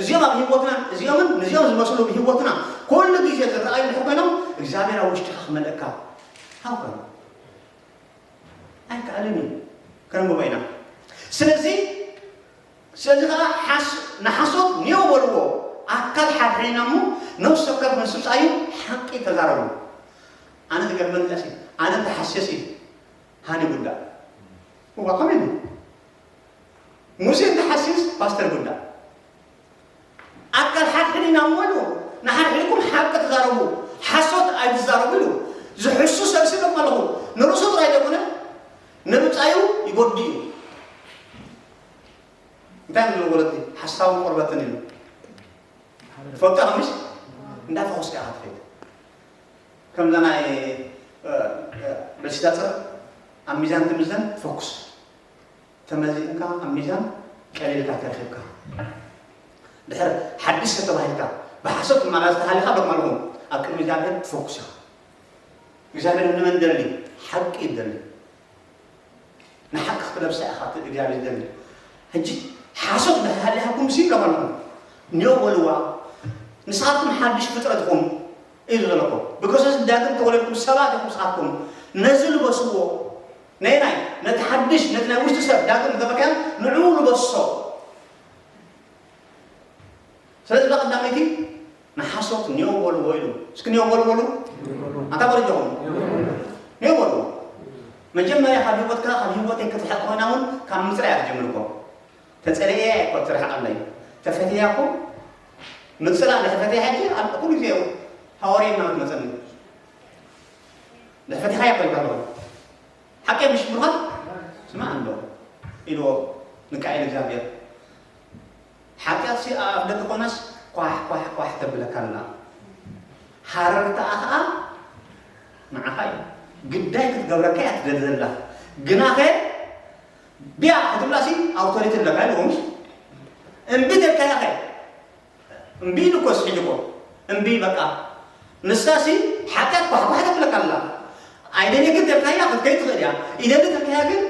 እዚኦም ኣብ ህይወትና፣ እዚኦምን ንዚኦም ዝመስሉ ብህይወትና ኩሉ ግዜ ዝረኣዩ እንድሕር ኮይኖም፣ እግዚኣብሔር ኣብ ውሽጥኻ ክመልኣካ ሃው ከ? ኣይከኣልን እዩ። ከነንብቦ ኢና። ስለዚ፣ ስለዚ ኸዓ ሓስ-፣ ንሓሶት ኔው በልዎ፣ ኣካል ሓድሕድና እሞ ነፍሲ ወከፍ ምስ ምጻዩ ሓቂ ተዛረቡ። ኣነ ዝገርመኒ ቀሲ፣ ኣነ እንተሓስየሲ ሃኒ ጉዳ። እዋ፣ ከመይ ኢሉ? ሙሴ እንተሓሲስ ፓስተር ጉዳ። ኣካል ሓድሕድ ኢና እሞ ኢሉ፣ ንሓድሕድኩም ሓቂ ተዛረቡ፣ ሓሶት ኣይትዛረቡ ኢሉ። ዝሕሱ ሰብሲ ኢሎም ኣለኹ። ንርእሱ ጥራይ ዘይኮነ፣ ንብጻዩ ይጎድእ እዩ። እንታይ ንብሎ ወለዲ? ሓሳውን ቆርበትን ኢሉ። ትፈልጦ ከምሽ? እንዳፈኾስካ ኢኻ ትኸይድ። ከምዛ ናይ፣ እ፣ እ፣ ብልሽታ ጽር ኣብ ሚዛን ትምዘን፣ ፈኩስ። ተመዚንካ ኣብ ሚዛን ቀሊልካ ተረኺብካ። ድሕር ሓድሽ ተባሂልካ፣ ብሓሶት ትመላለስ ተሃሊኻ ዶ ማለኹም ኣብ ቅድሚ እግዚኣብሔር ትፈኩስ ኢኻ። እግዚኣብሔር ንመን ደሊ? ሓቂ ይደሊ። ንሓቂ ክትለብሳ ኢኻ እቲ እግዚኣብሔር ዝደሊ። ሕጂ ሓሶት እንድሕር ሃሊሃኩም ሲ ኢሎም ኣለኹም። ኔው በልዋ። ንስኻትኩም ሓድሽ ፍጥረት ኢኹም እዩ ዘለኩም። ብክርስቶስ ዳግም ተወለድኩም ሰባት ኢኹም ንስኻትኩም። ነዚ ልበስዎ። ነየናይ? ነቲ ሓድሽ፣ ነቲ ናይ ውሽጢ ሰብ ዳግም ዝገበርካዮ ንዕኡ ልበሶ። ስለዚ እዛ ቀዳመይቲ ንሓሶት ኔው በልዎ ኢሉ። እስኪ ኔው በሉ በሉ። ኣንታ በሉ ጆኹም። ኔው በልዎ። መጀመርያ ካብ ህይወትካ፣ ካብ ህይወተይ ክትርሕቕ ኮይና እውን ካብ ምጽራይ እያ ትጀምር እኮ። ተጸለየ እኮ ትርሕቐለይ። ተፈትያ እኮ ምጽላ እንድሕር ፈትያ ሕጂ ኣብ ኩሉ ግዜ ሃዋርያ እናበለት ትመጸኒ። እንድሕር ፈቲኻ እያ እኮ ይባሃል። ሓቂ ምሽ ብሩኻት ስማዕ ኣሎ ኢልዎ ሚካኤል እግዚኣብሔር። ሓጢኣትሲ ኣብ ኣፍ ደገ ኮይናስ ኳሕ ኳሕ ኳሕ ተብለካ ኣላ። ሃረርታኣ ኸኣ ንዓኻ እዩ። ግዳይ ክትገብረካ እያ ትደሊ ዘላ። ግናኸ ቢያ ክትብላሲ ኣውቶሪቲ ኣለካ ኢልዎ ምሽ? እምቢ ተልካያ ኸ? እምቢ ኢሉ እኮ ስሒሉ እኮ። እምቢ በቃ። ንሳሲ ሓጢኣት ኳሕኳሕ ተብለካ ኣላ። ኣይደልየክን ተልካያ ክትከይድ ትኽእል እያ። ይደሊ ተልካያ ግን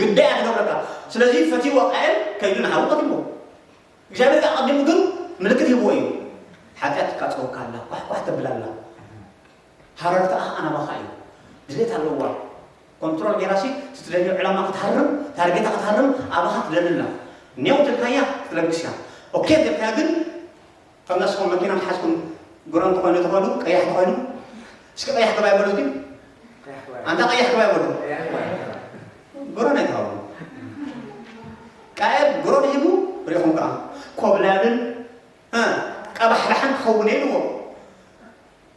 ግዳይ እያ ትገብረካ። ስለዚ ፈትይዎ ቃየል ከይዱ ንሓዉ ቀቲልዎ። እግዚኣብሔር ኣቐዲሙ ግን ምልክት ሂብዎ እዩ። ሓጢኣት ትቃጸወካ ኣላ፣ ኳሕኳሕ ተብል ኣላ። ሃረርታኣ ኣናባኻ እዩ። ድሌት ኣለዋ። ኮንትሮል ጌራሲ ትደልዮ ዕላማ ክትሃርም፣ ታርጌታ ክትሃርም ኣባኻ ትደልላ። ኔው ትልካያ ክትለግስ እያ። ኦኬ ትልካያ ግን ከም ንስኹም መኪና ሓዝኩም ግሮ እንተኾይኑ ተኾይኑ፣ ቀያሕ ተኾይኑ፣ እስኪ ቀያሕ ገባይ በሉ እስኪ። ኣንታ ቀያሕ ገባይ በሉ። ግሮ ናይ ተሃቡ። ቃየል ግሮ ሂቡ ሪኹም ከኣ ኮብላልን፣ እ፣ ቀባሕባሕን ክኸውን ኢልዎ።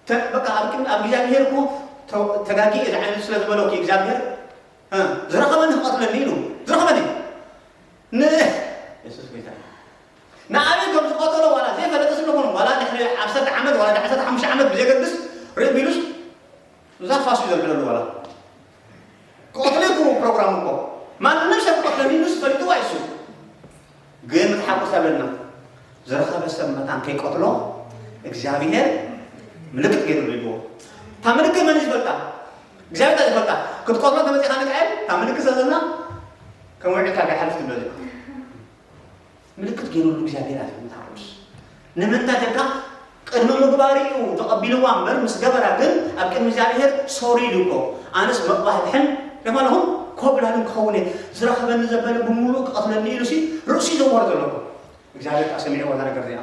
ተ-፣ በቃ ኣብ ቅድሚ፣ ኣብ እግዚኣብሔር እኮ ተ-፣ ተጋጊ እየ ዝዓይነቱ ስለ ዝበሎ እኮ እግዚኣብሔር፣ እ፣ ዝረኸበኒ ክቐትለኒ ኢሉ። ዝረኸበኒ። ን-፣ የሱስ ጎይታ። ንኣበይ ከም ዝቐተሎ ዋላ ዘይፈለጠ ስለ ዝኾነ፣ ዋላ ድሕሪ ዓሰርተ ዓመት፣ ዋላ ድሕሪ ዓሰርተ ሓሙሽተ ዓመት ብዘይገድስ፣ ርእ ቢሉስ፣ እዛ ፋሱ ዘልዕለሉ ዋላ። ክቐትሎ እኮ ፕሮግራም እኮ። ማንም ሰብ ክቐትለኒ ንሱ ፈሊጥዋ እሱ። ግን ምትሓጎስ ኣለና። ዝረኸበ ሰብ መታን ከይቀትሎ እግዚኣብሔር ምልክት ገይሩ ይብልዎ። እታ ምልክት መን ዝፈልጣ? እግዚኣብሔር ዝፈልጣ። ክትቀትሎ ተመጺኻ ንቃየል፣ እታ ምልክት ዘዘላ ከም ውዒልካ ጋር ሓልፍ ትብሎ። ምልክት ገይሩሉ እግዚኣብሔር ኣለ መጽሓፍ ቅዱስ። ንምንታይ ተልካ? ቅድሚ ምግባር እዩ ተቐቢልዋ እምበር፣ ምስ ገበራ ግን ኣብ ቅድሚ እግዚኣብሔር ሶሪ ኢሉ እኮ። ኣነስ መቕባህብሕን ለማለኹም ኮብላልን ክኸውን እየ። ዝረኸበኒ ዘበለ ብምሉእ ክቐትለኒ ኢሉ ሲ ርእሱ እዩ ዘዋር ዘሎ እኮ። እግዚኣብሔር ከኣ ሰሚዕዎ እዛ ነገር እዚኣ።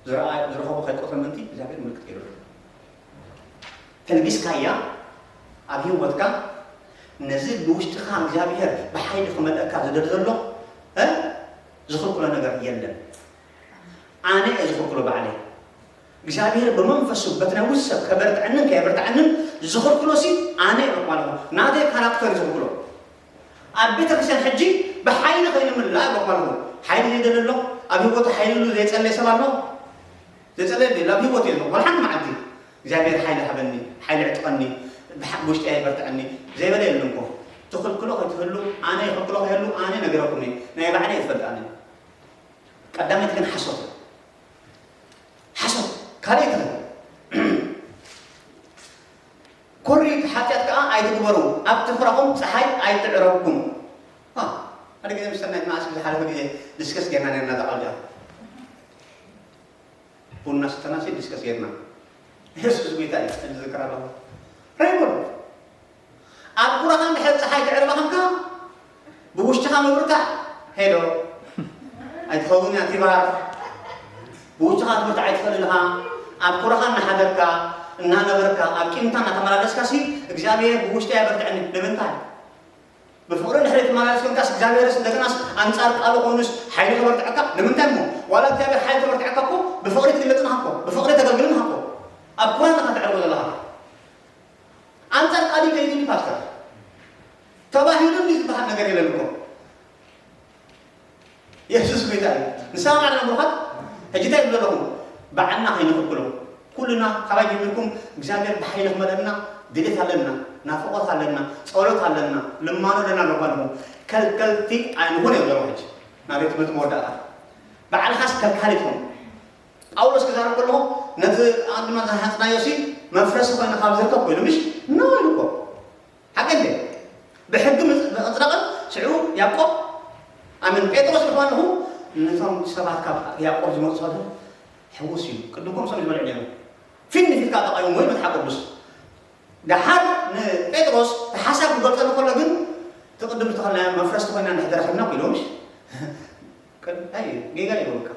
ዝረኣ-፣ ዝረኸቦ ከይቆትሎ ምእንቲ እግዚኣብሔር ምልክት ገይሩሉ። ተልጊስካያ ኣብ ህይወትካ ነዚ ብውሽጥኻ እግዚኣብሔር ብሓይሊ ክመልአካ ዝደሊ ዘሎ፣ እ፣ ዝኽልክሎ ነገር የለን። ኣነ እየ ዝኽልክሎ ባዕለይ። እግዚኣብሔር ብመንፈሱ በቲ ናይ ውስጥ ሰብ ከበርትዐንን ከየበርትዐንን ዝኽልክሎ ሲ ኣነ እየ ማለት ነው። ናተይ ካራክተር እዩ ዝኽልክሎ። ኣብ ቤተ ክርስቲያን ሕጂ ብሓይሊ ከይንምልእ እየ ማለት ነው። ሓይሊ ዘይደለ ኣሎ? ኣብ ህይወቱ ሓይሊ ዘይጸለየ ሰብ ኣሎ? ዘይጸለየ የለን። ኣብ ህይወቱ የለን። ዋላ ሓንቲ መዓልቲ እግዚኣብሔር ሓይሊ ሃበኒ፣ ሓይሊ ዕጥቀኒ፣ ብሓ-፣ ብውሽጢ የበርትዐኒ ዘይበለ የለን እኮ። ትኽልክሎ ከይትህሉ፣ ኣነ ይኽልክሎ ከይህሉ፣ ኣነ ነገረኩም እየ። ናይ ባዕለይ እየ ዝፈልጥ ኣነ። ቀዳመይቲ ግን ሓሶት። ሓሶት። ካልኣይቲ ግን፣ ኮሪት ሓጢኣት ከኣ ኣይትግበሩ፣ ኣብ ትፍራኹም ጸሓይ ኣይትዕረብኩም። ዋ፣ ሓደ ግዜ ምስ ሰናይት መዓስ ዝሓለፈ ግዜ ዲስከስ ጌርና ነርና እዛ ቃል እዚኣ። ቡና ስተና ሲ ዲስከስ ጌርና። የሱስ ጎይታ እዩ፣ ሕጂ ዝዝክር ኣለኹ። ሬሞን፣ ኣብ ኩራኻ እንድሕር ጸሓይ ትዕርባ ኸንካ፣ ብውሽጥኻ ምብርታዕ፣ ሄሎ፣ ኣይትኸውን እያ፣ ቲባር። ብውሽጥኻ ክትብርታዕ ኣይትኽእልን ኢኻ። ኣብ ኩራኻ እናሓደርካ፣ እናነበርካ፣ ኣብ ቂምታ እናተመላለስካ ሲ፣ እግዚኣብሔር ብውሽጢ ኣየበርትዐኒ። ንምንታይ? ብፍቕሪ እንድሕር ትመላለስ ኮንካስ፣ እግዚኣብሔርስ እንደገናስ ኣንጻር ቃሉ ኮይኑስ ሓይሊ ከበርትዐካ? ንምንታይ እሞ? ዋላ እግዚኣብሔር ሓይሊ ከበርትዐካ እኮ ብፍቕሪ ትግለጽ ኢኻ እኮ፣ ብፍቕሪ ተገልግል ኢኻ እኮ። ኣብ ኩራን ኢኻ ተዕርቦ ዘለኻ። ኣንጻር ቃሉ ከይድኒ ፓስተር። ተባሂሉኒ ዝበሃል ነገር የለን እኮ። የሱስ ጎይታ እዩ። ንስኻ ማዕረ ብሩኻት፣ ሕጂ እንታይ ይብል ዘለኹም? ባዕልና ከይንኽልክሎ። ኩልና ካባይ ጀሚርኩም እግዚኣብሔር ብሓይሊ ክመልአና ድሌት ኣለና፣ ናፍቖት ኣለና፣ ጸሎት ኣለና፣ ልማኖ ኣለና ኣለኳ ኣለኹም። ከልከልቲ ኣይንኹን እዮም ዘለኹ ሕጂ። ናበይ ትምህርቲ መወዳእታ። ባዕልኻስ ከልካሊ ትኹን። ጳውሎስ ክዛረብ ከለኹ ነቲ ኣንድና ዝሃንጽናዮ ሲ መፍረሲ ኮይኑ ካብ ዝርከብ ኮይኑ ምሽ? ኖ ኢሉ እኮ። ሓቂ እንዴ? ብሕጊ ምጽ-፣ ምጽዳቕን ሽዑ ያዕቆብ፣ ኣምን ጴጥሮስ ኢልኩም ኣለኹ፣ ነቶም ሰባት ካብ ያዕቆብ ዝመጹ ሰባት ሕዉስ እዩ። ቅድምኩም ሰም ዝበልዑ ነይሩ። ፊት ንፊት ካብ ተቓይሞ ወይ መጽሓፍ ቅዱስ። ደሓር ንጴጥሮስ እቲ ሓሳብ ክገልጸሉ ከሎ ግን፣ እቲ ቅድም ዝተኸልና መፍረስቲ ኮይና እንድሕር ደረኺብና እኮ ኢሎም፣ ምሽ? ቅድ-፣ ኣይ፣ ጌጋ እዩ በቃ።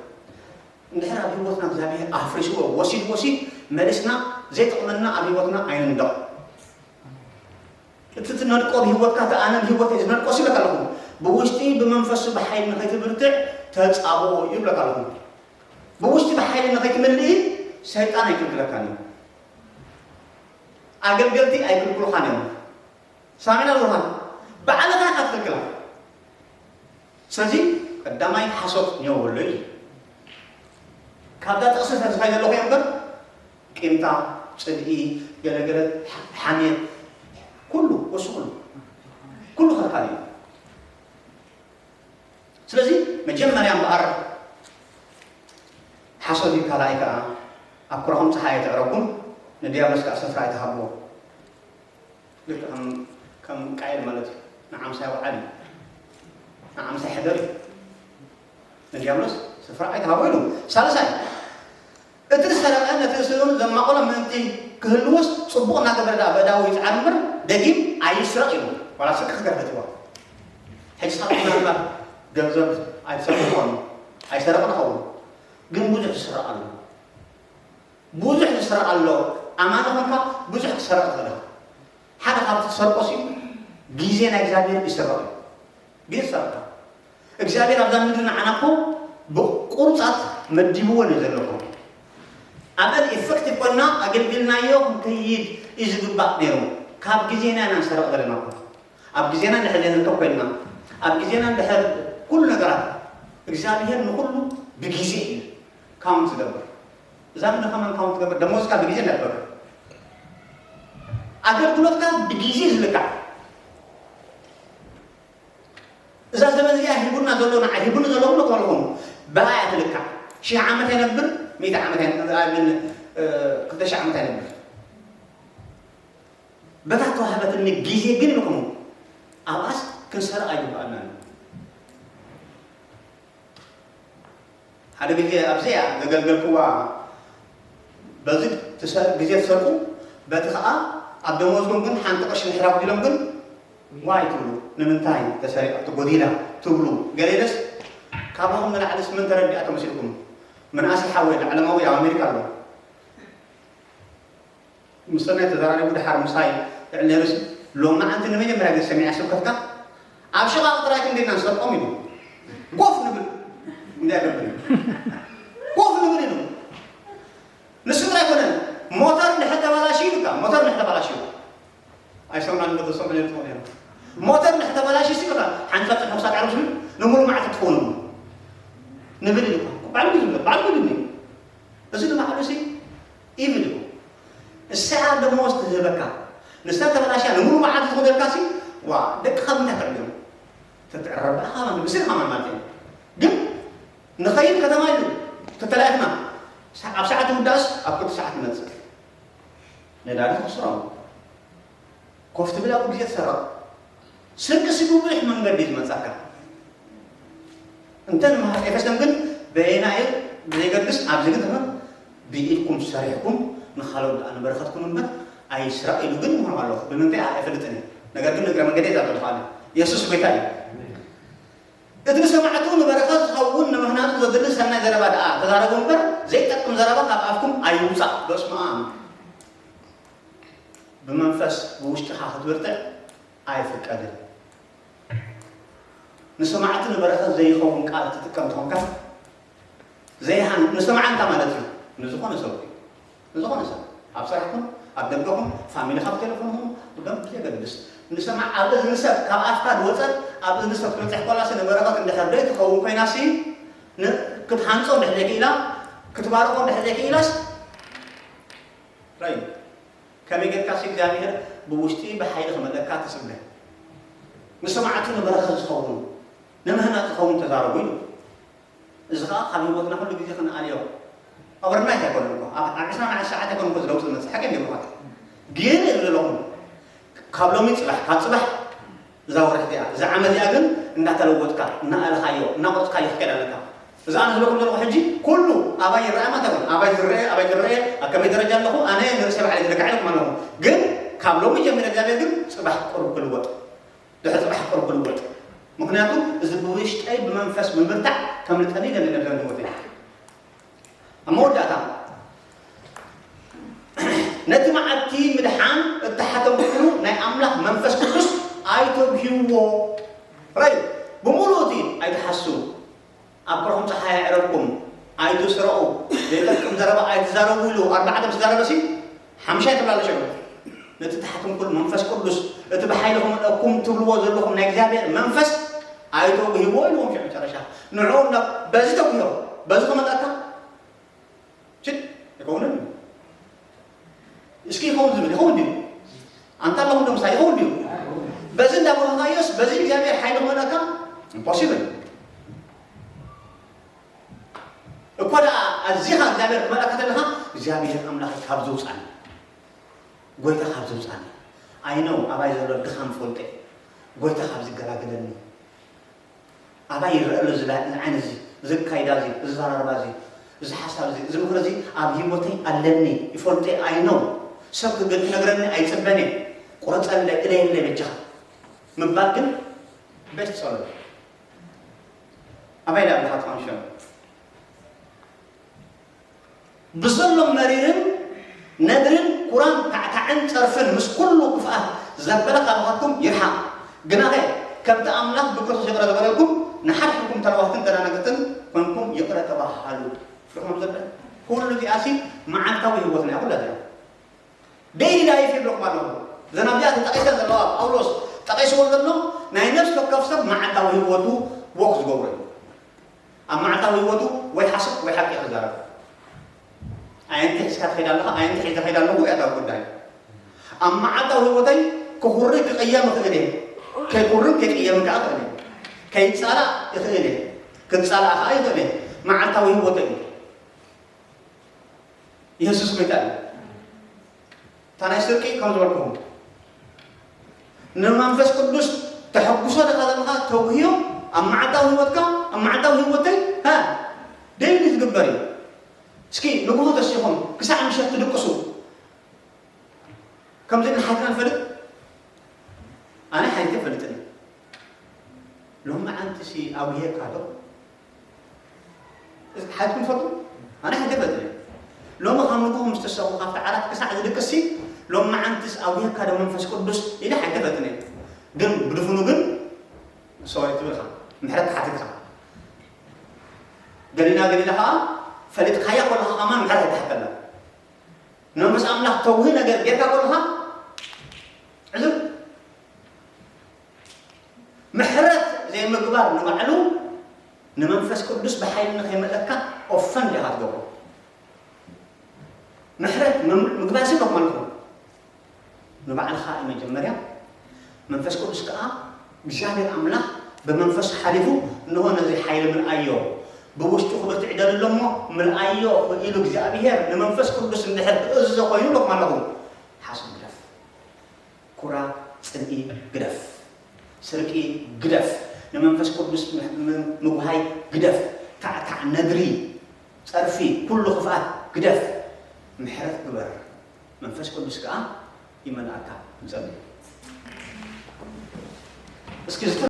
እንድሕር ኣብ ህይወትና እግዚኣብሔር ኣፍሪስዎ፣ ወሲድ፣ ወሲድ፣ መሊስና ዘይጠቕመና ኣብ ህይወትና ኣይንንደቕ። እቲ ትነድቆ ብህይወትካ፣ እቲ ኣነ ብህይወተይ ዝነድቆ ሲለካ ኣለኹ። ብውሽጢ ብመንፈሱ ብሓይሊ ንኸይትብርትዕ ተጻብኦ እዩ ይብለካ ኣለኹ። ብውሽጢ ብሓይሊ ንኸይትምልኢ ሰይጣን ኣይክልክለካን እዩ። ኣገልገልቲ ኣይክልክሉኻን እዮም። ሳሚና ኣለኻ? ባዕልኻ ኢኻ ትኽልክላ። ስለዚ ቀዳማይ ሓሶት ኔው በሎ እዩ። ካብዛ ጥቕሲ ተዝኻይ ዘለኹ እየ እምበር፣ ቂምታ፣ ጽልኢ፣ ገለገለ፣ ሓ-፣ ሓሜት፣ ኩሉ፣ ወሱ ኩሉ፣ ኩሉ ከልካል እዩ። ስለዚ መጀመርያ እምበኣር ሓሶት እዩ፣ ካልኣይ ከኣ ኣብ ኩራኹም ጸሓይ ኣይተዕረኩም፣ ንዲያብሎስ ከኣ ስፍራ ኣይትሃብዎ። ልክዕ ከም፣ ከም ቃየል ማለት እዩ። ንዓምሳ ይውዓል እዩ። ንዓምሳ ይሕደር እዩ። ንዲያብሎስ ስፍራ ኣይትሃቦ ኢሉ። ሳልሳይ፣ እቲ ዝሰረቐ ነቲ ስእኑ ዘማቐሎ ምእንቲ ክህልዎስ ጽቡቕ እናገበረ ደኣ በእዳዉ ይጽዓር እምበር ደጊም ኣይስረቕ ኢሉ። ዋላ ስርቂ ክገርፈትዋ። ሕጂ ስኻ ምናልባት ገንዘብ ኣይትሰርቕ ትኾኑ። ኣይሰረቕን ይኸውን። ግን ብዙሕ ዝስረቕ ኣሎ። ብዙሕ ዝስረቕ ኣሎ። ኣማኒ ኾንካ ብዙሕ ክሰረቕ ይኽእል። ሓደ ካብቲ ትሰርቆ ሲ ግዜ ናይ እግዚኣብሔር ይስረቕ እዩ። ግዜ ትሰርቕ። እግዚኣብሔር ኣብዛ ምድሪ ንዓና እኮ ብቁሩጻት መዲብዎ እዩ ዘለኹ። ኣብአን ኢፌክቲቭ ኮይና ኣገልግልናዮ ክንከይድ እዩ ዝግባእ ነይሩ። ካብ ግዜና ኢና ንሰረቕ ዘለና እኮ። ኣብ ግዜና እንድሕር ዘይንርከብ ኮይንና፣ ኣብ ግዜና እንድሕር ኩሉ ነገራት፣ እግዚኣብሔር ንኹሉ ብግዜ እዩ ካውንት ዝገብር። እዛ ምድሪ ከማን ካውንት ትገብር፣ ደሞዝካ ብግዜ እንዳትበካ፣ ኣገልግሎትካ ብግዜ ዝልካዕ። እዛ ዘመን እዚኣ ሂቡና ዘሎ፣ ንዓይ ሂቡኒ ዘሎ ኩሉ ክበልኹም፣ ብኣ እያ ትልካዕ። ሺሕ ዓመት ኣይነብር፣ ሚእቲ ዓመት ኣይነ-፣ ኣይ፣ ምን፣ እ፣ ክልተ ሺሕ ዓመት ኣይነብር። በታ ተዋህበትኒ ግዜ ግን ኢልኩም ኣብኣስ ክንሰርቕ ኣይግብኣናን። ሓደ ግዜ ኣብዚኣ ዘገልገልክዋ በዚ ትሰ-፣ ግዜ ትሰርቁ፣ በቲ ኸኣ ኣብ ደሞዝኩም ግን ሓንቲ ቅርሺ ምሕራፍ ዲሎም ግን ዋይ ትብሉ። ንምንታይ ተሰሪቓ፣ ተጎዲላ ትብሉ። ገሌለስ ካባኹም ንላዕሊ ስምን ተረዲኣ ተመሲልኩም። መናእሰይ ሓወይ ዓለማዊ ኣብ ኣሜሪካ ኣሎ። ምስ ሰናይ ተዘራሪቡ ድሓር ምሳይ ልዕል ነይሩሲ፣ ሎማዓንቲ ንመጀመርያ ግዜ ሰሚዐ ስብከትካ፣ ኣብ ሽቓቕ ጥራይ ክንደይ ኢና ንሰርቆም ኢሉ። ጎፍ ንብል። እንታይ ገብር? ጎፍ ንብል ኢሉ። ንሱ ጥራይ ኮነ፣ ሞተር እንድሕር ተባላሽዩ ኢሉካ፣ ሞተር እንድሕር ተባላሽዩ። ኣይሰምዓን እንዶ ተሰምዑ ነይሩ ትኾኑ እዮም። ሞተር እንድሕር ተባላሽዩ ሲ ኢሉካ፣ ሓንሳብ ጽንሑ ክሳብ ዓርቢ ስምዕ፣ ንምሉእ መዓልቲ ትኸውን እሞ። ንብል ኢሉካ። ባዕሉ እዩ ዝብል፣ ባዕሉ እዩ ዝብል። እዚ ንባዕሉ ሲ ኢቭል እዩ። እሳ ደሞዝ ትህበካ። ንሳ ተበላሽያ ንምሉእ መዓልቲ ትኾነልካ ሲ፣ ዋ፣ ደቅኻ ብምንታይ ትዕብዮም? ተትዕረብ ብኣኻ ማለት ብስልኻ ማለት እዩ። ግን ንኸይድ ከተማ ኢሉ ተተላኢኽና። ሳ-፣ ኣብ ሰዓት ምውዳእስ ኣብ ክልተ ሰዓት ይመጽእ። ነዳዲ ተኽስሮም። ኮፍ ትብል ኣብኡ ግዜ ትሰርቕ። ስርቂ ስግኡ ብዙሕ መንገዲ እዩ ዝመጻካ። እንተ ንመሃር ኤፌሶን ግን በየናይ ብዘይገድስ ኣብዚ ግን ተመን ብኢድኩም ሰሪሕኩም ንኻልኦት ደኣ ንበረኸት ኩኑ እምበር ኣይስረቕ ኢሉ ግን ይምህሮም ኣለኹ። ብምንታይ ኣይፈልጥን እየ። ነገር ግን ንእግረ መንገደይ እዛ ዘለኹ ኣነ። የሱስ ጎይታ እዩ። እቲ ንሰማዕቱ ንበረኸት ዝኸውን ንምህናጹ ዘድሊ ሰናይ ዘረባ ደኣ ተዛረቡ እምበር ዘይጠቅም ዘረባ ካብ ኣፍኩም ኣይውጻእ። በስመ ኣብ። ብመንፈስ ብውሽጥኻ ክትብርትዕ ኣይፍቀድን። ንሰማዕቲ ንበረኸት ዘይኸውን ቃል ትጥቀም ተኾንካ ዘይሃን ንሰማዓ እንታ ማለት እዩ። ንዝኾነ ሰብ እዩ። ንዝኾነ ሰብ ኣብ ስራሕኩም ኣብ ደገኹም ፋሚሊኻ ብቴሌፎንኹም ብደንብ ብዘገድስ ንሰማዕ ኣብ እዝኒ ሰብ ካብ ኣፍካ ዝወፀት ኣብ እዝኒ ሰብ ትበፅሕ ኮላሲ ንበረኸት እንድሕር ዘይትኸውን ኮይናሲ ን-፣ ክትሃንፆ እንድሕር ዘይክኢላ ክትባርኾ እንድሕር ዘይክኢላስ ራይ ከመይ ጌርካሲ እግዚኣብሔር ብውሽጢ ብሓይሊ ክመልኣካ ትጽበ? ንሰማዕቱ ንበረኸት ዝኸውን ንምህናጽ ዝኸውን ተዛረቡ ኢሉ። እዚ ኸኣ ካብ ህይወትና ኩሉ ግዜ ክንኣልዮ ኦቨርናይት ኣይኮነን እኮ። ኣብ፣ ኣብ ዕስራን ዓሰርተ ሰዓት ኣይኮነን እኮ እዚ ለውጢ ዝመጽእ። ሓቂ እንዲኹም ግን እየ ዘለኹም ካብ ሎሚ ጽባሕ፣ ካብ ጽባሕ እዛ ወርሒ እዚኣ፣ እዛ ዓመት እዚኣ ግን እንዳተለወጥካ፣ እናኣለኻዮ፣ እናቆጽካዮ ክትከይድ ኣለካ። እዛ ኣነ ዝብለኩም ዘለኹ ሕጂ ኩሉ ኣባይ ይረኣ ማለት ኣይኮነን። ኣባይ ዝረአ፣ ኣባይ ዝረአ፣ ኣብ ከመይ ደረጃ ኣለኹ፣ ኣነ ንርእሰይ ባዕለይ ዝልካዕ ኢልኩም ኣለኹ። ግን ካብ ሎሚ ጀሚረ እግዚኣብሔር ግን ጽባሕ ቁሩብ ክልወጥ፣ ድሕሪ ጽባሕ ቁሩብ ክልወጥ። ምኽንያቱ እዚ ብውሽጠይ ብመንፈስ ብምብርታዕ ከምልጠኒ ይደሊ ነበር ህይወተይ። ኣብ መወዳእታ ነቲ መዓልቲ ምድሓን እተሓተምኩሉ ናይ ኣምላኽ መንፈስ ቅዱስ ኣይተጉህይዎ። ራይ ብምሉእ እቲ ኣይትሓሱ፣ ኣብ ከርኹም ጸሓይ ኣዕረብኩም፣ ኣይትስረቑ፣ ዘይጠቅም ዘረባ ኣይትዛረቡ ኢሉ ኣርባዕተ ምስ ዛረበሲ ሓምሻይ ተብላለሸ። ነቲ ተሓትምኩሉ መንፈስ ቅዱስ፣ እቲ ብሓይሊ ክመልአኩም ትብልዎ ዘለኹም ናይ እግዚኣብሔር መንፈስ ኣይተጉህይዎ ኢልዎም። ሽዑ መጨረሻ ንዕኡ እንዳ በዚ ተጉህዮ፣ በዚ ክመልአካ ችድ ኣይከውንን እዩ። እስኪ ይኸውን ዝብል ይኸውን ድዩ? ኣንታ ኣለኹም ዶ ምሳይ ይኸውን ድዩ? በዚ እንዳጎሃኻዮስ በዚ እግዚኣብሔር ሓይሊ ክመልአካ ኢምፖሲብል። እኮ ደኣ ኣዚኻ እግዚኣብሔር ክመልኣካ ተለኻ እግዚኣብሔር ኣምላኽ ካብ ዘውፃኒ፣ ጎይታ ካብ ዘውፃኒ፣ ኣይነው ኣባይ ዘሎ ድኻም ፈልጠ፣ ጎይታ ካብ ዝገላግለኒ፣ ኣባይ ይረአ ኣሎ እዚ ላ-፣ እዚ ዓይኒ እዚ፣ እዚ ኣካይዳ እዚ፣ እዚ ዘራርባ እዚ፣ እዚ ሓሳብ እዚ፣ እዚ ምኽሪ እዚ ኣብ ህይወተይ ኣለኒ፣ ይፈልጦ እየ፣ ኣይነው። ሰብ ክገ-፣ ክነግረኒ ኣይጽበን እየ። ቁረጸለይ፣ እለየለይ በጃኻ ምባል ግን ቤት ጸሎት። ኣባይ ዳ ኣለኻ ትኾን ሽም? ብዘሎ መሪርን ነድርን ኩራን ታዕታዕን ጸርፍን ምስ ኩሉ ክፍኣት ዘበለ ካባኻትኩም ይርሓቕ። ግናኸ ከምቲ ኣምላኽ ብክርስቶስ ይቕረ ዝበለልኩም ንሓድሕድኩም ተለዋህትን ተደናገጽትን ኮንኩም ይቕረ ተባሃሃሉ። ርሑም ዘበለ። ኩሉ እዚኣሲ መዓልታዊ ህይወትና እያ፣ ኩላ እዚኣ። ዴይሊ ላይፍ ይብለኩም ኣለኹ። እዘን ኣብዚኣ ተጠቒሰን ዘለዋ ጳውሎስ ጠቒስዎ ዘሎ ናይ ነፍሲ ወከፍ ሰብ መዓልታዊ ህይወቱ ወክ ዝገብሮ እዩ። ኣብ መዓልታዊ ህይወቱ ወይ ሓሶት ወይ ሓቂ ክዛረብ። ኣየንቲ ሒዝካ ትኸይድ ኣለኻ፣ ኣየንቲ ሒዘ ኸይድ ኣለኹ እያ እታ ጉዳይ። ኣብ መዓልታዊ ህይወተይ ክኹሪ ክቕየም እኽእል እየ። ከይኩርን ከይቅየምን ከዓ እኽእል እየ። ከይጻላእ ይኽእል እየ። ክጻላእ ከዓ ይኽእል እየ። መዓልታዊ ህይወተይ እዩ። የሱስ ጎይታ እዩ። እታ ናይ ስርቂ ከም ዝበልኩኹም ንመንፈስ ቅዱስ ተሐጉሶ ደኻ ዘለኻ ተውህዮ ኣብ መዓልታዊ ህይወትካ፣ ኣብ መዓልታዊ ህይወተይ፣ ሃ፣ ደይሊ ዝግበር እዩ። እስኪ ንግሆ ተሲኹም ክሳዕ ምሸት ትድቅሱ። ከምዚ ኢልና ሓቲትና ንፈልጥ? ኣነ ሓቲተ ፈልጥኒ። ሎሚ መዓልቲ ሲ ኣጉሄካ ዶ? ሓትኩም ትፈልጡ? ኣነ ሓይተ ፈጥነ። ሎሚ ካብ ንግሆ ምስ ተሰኹ ካብቲ ዓራት ክሳዕ ዝድቅሲ ሎም መዓንትስ ኣውየካ ዶ መንፈስ ቅዱስ ኢለ ሓይተ ፈጥነ። ግን ብድፍኑ ግን ሰዋይ ትብል ኢኻ። ምሕረት ትሓትት ኢኻ። ገሊና ገሊና ኸዓ ፈሊጥካያ ከለኻ ከማን ምሕረት ኣይትሓተላ። ንመንፈስ ኣምላኽ ተውሂ ነገር ጌርካ ከለኻ ዕዝብ። ምሕረት ዘይምግባር ንባዕሉ ንመንፈስ ቅዱስ ብሓይሊ ንኸይመለካ ኦፈንድ ኢኻ ትገብሮ። ምሕረት ምም-፣ ምግባር ስለ ማለት ነው። ንባዕልኻ እዩ መጀመርያ። መንፈስ ቅዱስ ከኣ እግዚኣብሔር ኣምላኽ ብመንፈስ ሓሊፉ እንሆ ነዚ ሓይሊ ምልኣዮ፣ ብውሽጡ ክብርቲ ዕደል ኣሎ እሞ ምልኣዮ ኢሉ እግዚኣብሔር ንመንፈስ ቅዱስ እንድሕር ክእዝዞ ኮይኑ ኢልኩም ኣለኹም። ሓሶት ግደፍ። ኩራ፣ ጽልኢ ግደፍ። ስርቂ ግደፍ። ንመንፈስ ቅዱስ ም-፣ ም-፣ ምጉሃይ ግደፍ። ታዕታዕ፣ ነድሪ፣ ጸርፊ፣ ኩሉ ክፍኣት ግደፍ። ምሕረት ግበር። መንፈስ ቅዱስ ከኣ ይመልኣካ። ንጸሊ። እስኪ ዝተ-፣